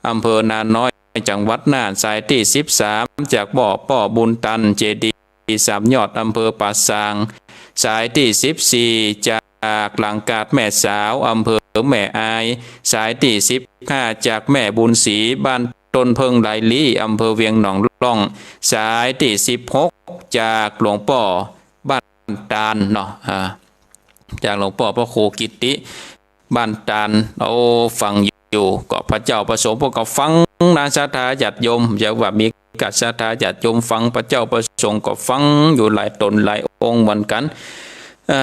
อำเภอนาน้อย จังหวัดน่าน สายตี้สิบสาม จากป้อ ป้อบุญตัน เจดีย์สามยอด อำเภอป่าซาง สายตี้สิบสี่ จากหลังกาดแม่สาว อำเภอแม่อาย สายตี้สิบห้า จากแม่บุญศรี บ้านต้นเพิงหลายลี้ อำเภอเวียงหนองล่อง สายตี้สิบหก จากหลวงป้อบ้านตาลเนาะ อ่า จากหลวงป้อพระครูกิตติ บ้านตาล โอ้ ฟังอยู่ ก็พระเจ้าพระสงฆ์เปิ้นก็ฟังนะ ศรัทธาญาติโยม จะว่ามีกั๋น ศรัทธาญาติโยมฟัง พระเจ้าพระสงฆ์ก็ฟังอยู่หลายต๋นหลายองค์เหมือนกั๋น เอ่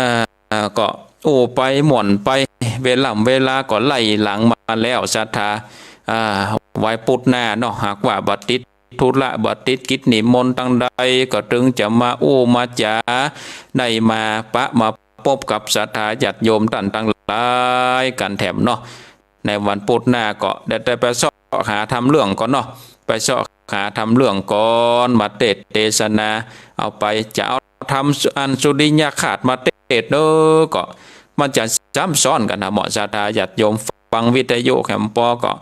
อ ก็อู้ไปม่วนไป เวล่ำเวลาก็ไล่หลังมาแล้ว ศรัทธา อ่า ไว้ปุดหน้าเนาะ หากว่าบ่ติดธุระ บ่ติดกิจนิมนต์ตังใด ก็ตึงจะมาอู้มาจ๋า ได้มาปะมาปบกับศรัทธาญาติโยมต้านตังหลายกั๋นแถมเนาะ ในวันปุดหน้าก็ได้ ได้ไปเซาะหาทำเรื่องก่อนเนาะ ไปเซาะหาทำเรื่องก่อน มาเตสน์เตสนา เอาไป จะเอาธรรมอันสุริยคราสมาเตสน์เนาะ ก็มันจะซ้ำซ้อนกั๋นนะ เหมาะศรัทธาญาติโยมฟังวิทยุแหมปอก็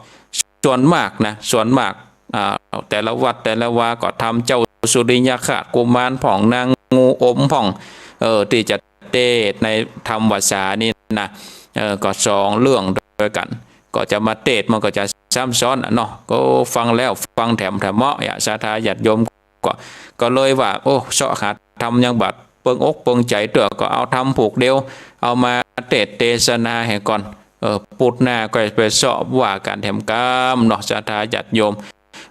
ส่วนมากนะ ส่วนมาก อ่า แต่ละวัดแต่ละวาก็ธรรมเจ้าสุริยคราสกุมารพ่อง นางงูอมพ่อง เออ ตี้จะเตสน์ในธรรมวาสานี่นะ เออ ก็สองเรื่องด้วยกั๋น ก็จะมาเตสน์ มันก็จะซ้ำซ้อนอะเนาะ ก็ฟังแล้วฟังแถมแถมเมาะ อย่าศรัทธาญาติโยมก็ ก็เลยว่า โอ้ เซาะหาธรรมยังบ่เปิงอกเปิงใจ๋เตื้อ ก็เอาธรรมผูกเดียว เอามาเตสน์เตสนาหื้อก่อน เออ ปุดหน้าก็ไปเซาะว่ากั๋นแถมกำเนาะ ศรัทธาญาติโยม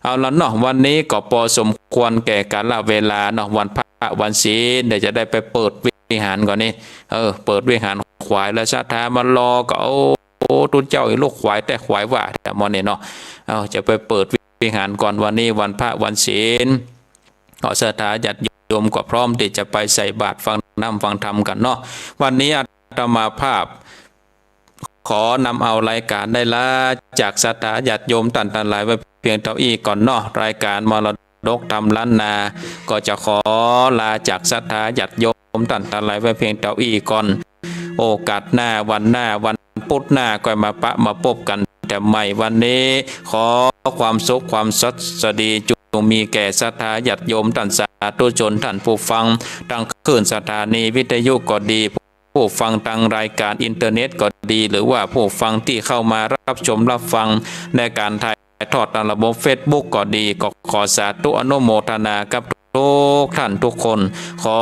เอาละเนาะ วันนี้ก็ปอสมควรแก่กาละเวลาเนาะ วันพระวันศีล เดี๋ยวจะได้ไปเปิดวิหารก่อนนี่ เออ เปิดวิหารขวายแล้ว ศรัทธามารอก็ โอ้ ตุ๊เจ้า อีลูกขวายแต๊ขวายว่า แต่มอนี่เนาะ เอา จะไปเปิดวิหารก่อน วันนี้วันพระวันศีล ก็ศรัทธาญาติโยมก็พร้อมตี้จะไปใส่บาตรฟังน้ำฟังธรรมกั๋นเนาะ วันนี้อาตมาภาพ ขอนำเอารายก๋านได้ลาจากศรัทธาญาติโยมต้านตังหลายไว้เพียงเต้าอี้ก่อนเนาะ รายก๋านมรดกธรรมล้านนา ก็จะขอลาจากศรัทธาญาติโยมต้านตังหลายไว้เพียงเต้าอี้ก่อน โอกาสหน้า วันหน้า วันปุดหน้า ก็มาปะมาปบกั๋นแถมใหม่ วันนี้ขอความสุขความสวัสดีจุ่งมีแก่ศรัทธาญาติโยมต้านสาธุชนต้านผู้ฟัง ตังคลื่นสถานีวิทยุก็ดี ผู้ฟังตังรายก๋านอินเทอร์เน็ตก็ดี หรือว่าผู้ฟังตี้เข้ามารับชมรับฟังในก๋านถ่ายทอดตางระบบเฟซบุ๊กก็ดี ก็ขอสาธุอนุโมทนากับทุกท่านทุกคน ขอ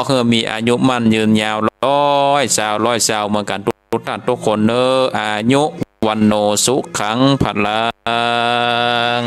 หื้อมีอายุมั่นยืนยาว ร้อยซาว ร้อยซาว เหมือนกั๋นทุกท่านทุกคนเนาะ อายุ วัณโณ สุขัง พลัง